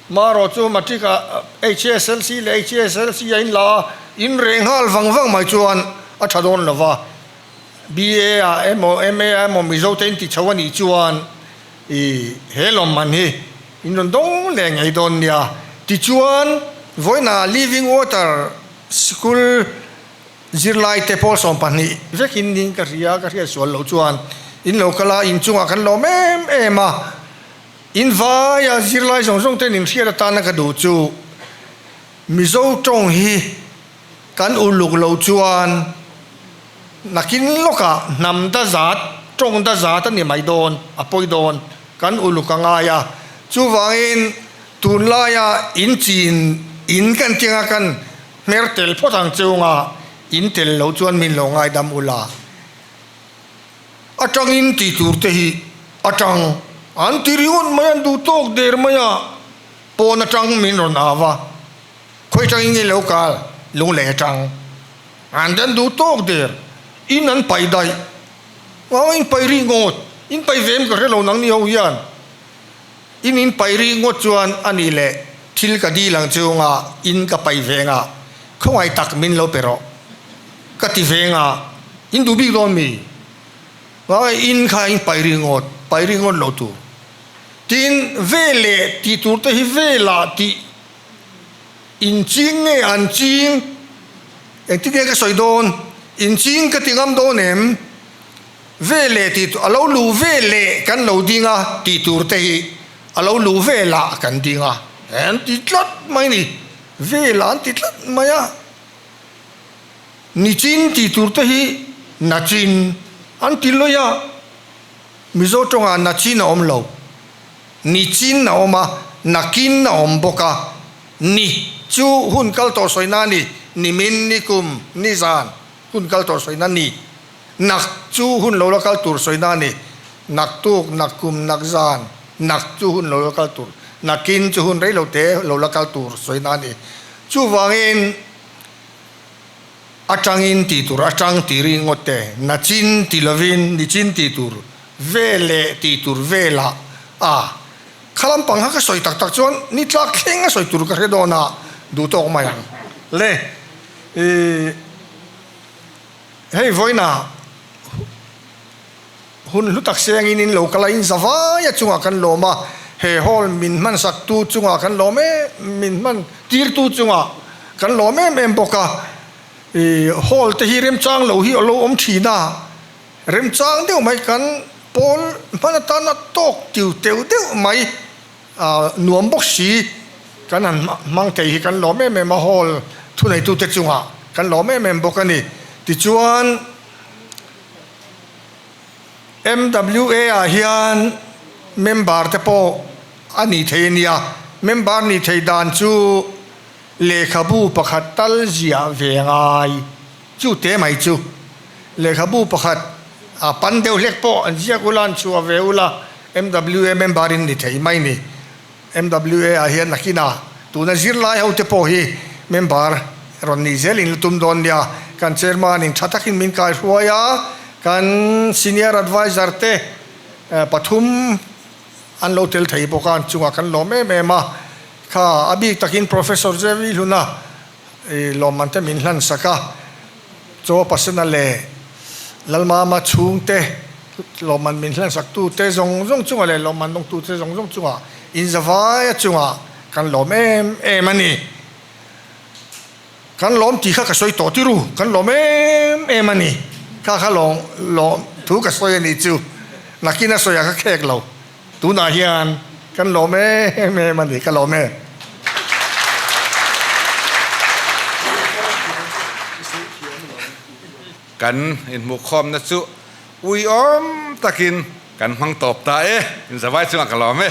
Marawh chu Matric ah HSLC leh HSLC a in la a, in reh nghal vang vang mai chuan a tha dawn lo va. BA ah emaw MA ah emaw Mizo te in ti chho a nih chuan I he lawmman hi in rawn dawng leh ngei dawn nia. Tichuan, vawiinah Living Water Sikul zirlaite pawl 12 vekin ding ka hria, ka hriat sual loh chuan in lo kal a, inchungah kan lawm em em a. In vaia zirlai zawng zawng ten in hriat atana ka duh chu Mizo tawng hi Kan uluk lo chuan nakin lawkah hnam da zat, tawng da zat a ni mai dawn, a pawi dawn. Kan uluk a ngai a. Chuvangin tunlaia in chin in kan tianga kan hmer tel phawt ang chunga in tel lo chuan min lo ngaidam ula. Atangin tih tur te hi atang an ti ringawt mai, an duh tawk der mai a, pawn atang min rawn au a. Khawi tangin nge lo kal lunglei atang an den duh tawk der in an paih daih vang in paih rih ngawt in paih ve em ka hre lo nang ni ho hian in in paih rih ngawt chuan a nih leh thil ka dil ang chunga in ka paih ve nga khawngaih tak min lo pe rawh ka ti ve nga in duh bik dawn mi vang in kha in paih rih ngawt paih rih ngawt lo tur tin ve leh tih tur te hi velah tih In ching nge an ching? Engtin nge ka sawi dawn? In ching ka ti ngam dawn em? Ve leh tih tur, a lo luh ve leh kan lo ding a tih tur te hi a lo luh ve lah kan ding a, an ti tlat mai ni. Ve lah an ti tlat mai a. Nichin tih tur te hi nachin an ti lawih a. Mizo tawngah nachin a awm lo. Nichin a awm a, nakin a awm bawk a. Ni chu hun kal tawh sawina a ni, nimin, nikum, nizan hun kal tawh sawina ni. Nak chu hun lo la kal tur sawina a ni, naktuk, nakkum, nakzan, nak chu hun lo la kal tur, nakin chu hun rei lo te lo la kal tur sawina a ni. Chuvangin atangin tih tur atang tih ri ngawt te, nachin ti lovin nichin tih tur Ve leh tih tur velah a kha lampang kha ka sawi tak tak chuan ni tlak thleng a sawi tur ka hre dawn a, duh tawk mai ang le. Ih hei vawiinah hun hlu tak sengin in lo kal a, in zavai a chungah kan lawm a, he hall min hmansak tu chungah kan lawm em min hman tir tu chungah kan lawm em em bawk a, ih hall te hi remchang lo hi a lo awm thin a. Remchang deuh mai kan pawl hman atana tawk tiu teuh deuh mai nuam bawk si kan han hmang thei hi kan lawm em em a, hall thuneitute chungah kan lawm em em bawk a ni. Tichuan MWA ah hian member te pawh a ni thei a nia. Member nih theih dan chu lehkhabu pakhat tal ziah ve ngai. Chu te mai chu lehkhabu pakhat a pan deuh hlek pawh an ziak ula an chhuah ve ula MWA member in ni thei mai ni. MWA ah hian nakinah tuna zirlai ho te pawh hi member rawn nih zel in la tum dawn nia. Kan chairman in tha takin min kaihruai a, kan senior adviser te pathum an lo tel thei bawk a, an chungah kan lawm em em a. Kha a bik takin Professor Jerry Hluna lawmman te min hlan sak a, Chaw Pasena leh Lalmama chhungte lawmman min hlan sak tu te zawng zawng chungah leh lawmman dawng tu te zawng zawng chungah inzavaia chungah kan lawm em em a ni. Kan lawm tih kha ka sawi tawh tir u, kan lawm em em a ni. Kha kha lawm lawm thu ka sawi a nih chu, nakin a sawi a ka khek lo. Tunah hian kan lawm em em a ni, ka lawm em. Kan inhmuhkhawmna chu uiawm takin kan hmang tawp ta e, inzavai chungah ka lawm e.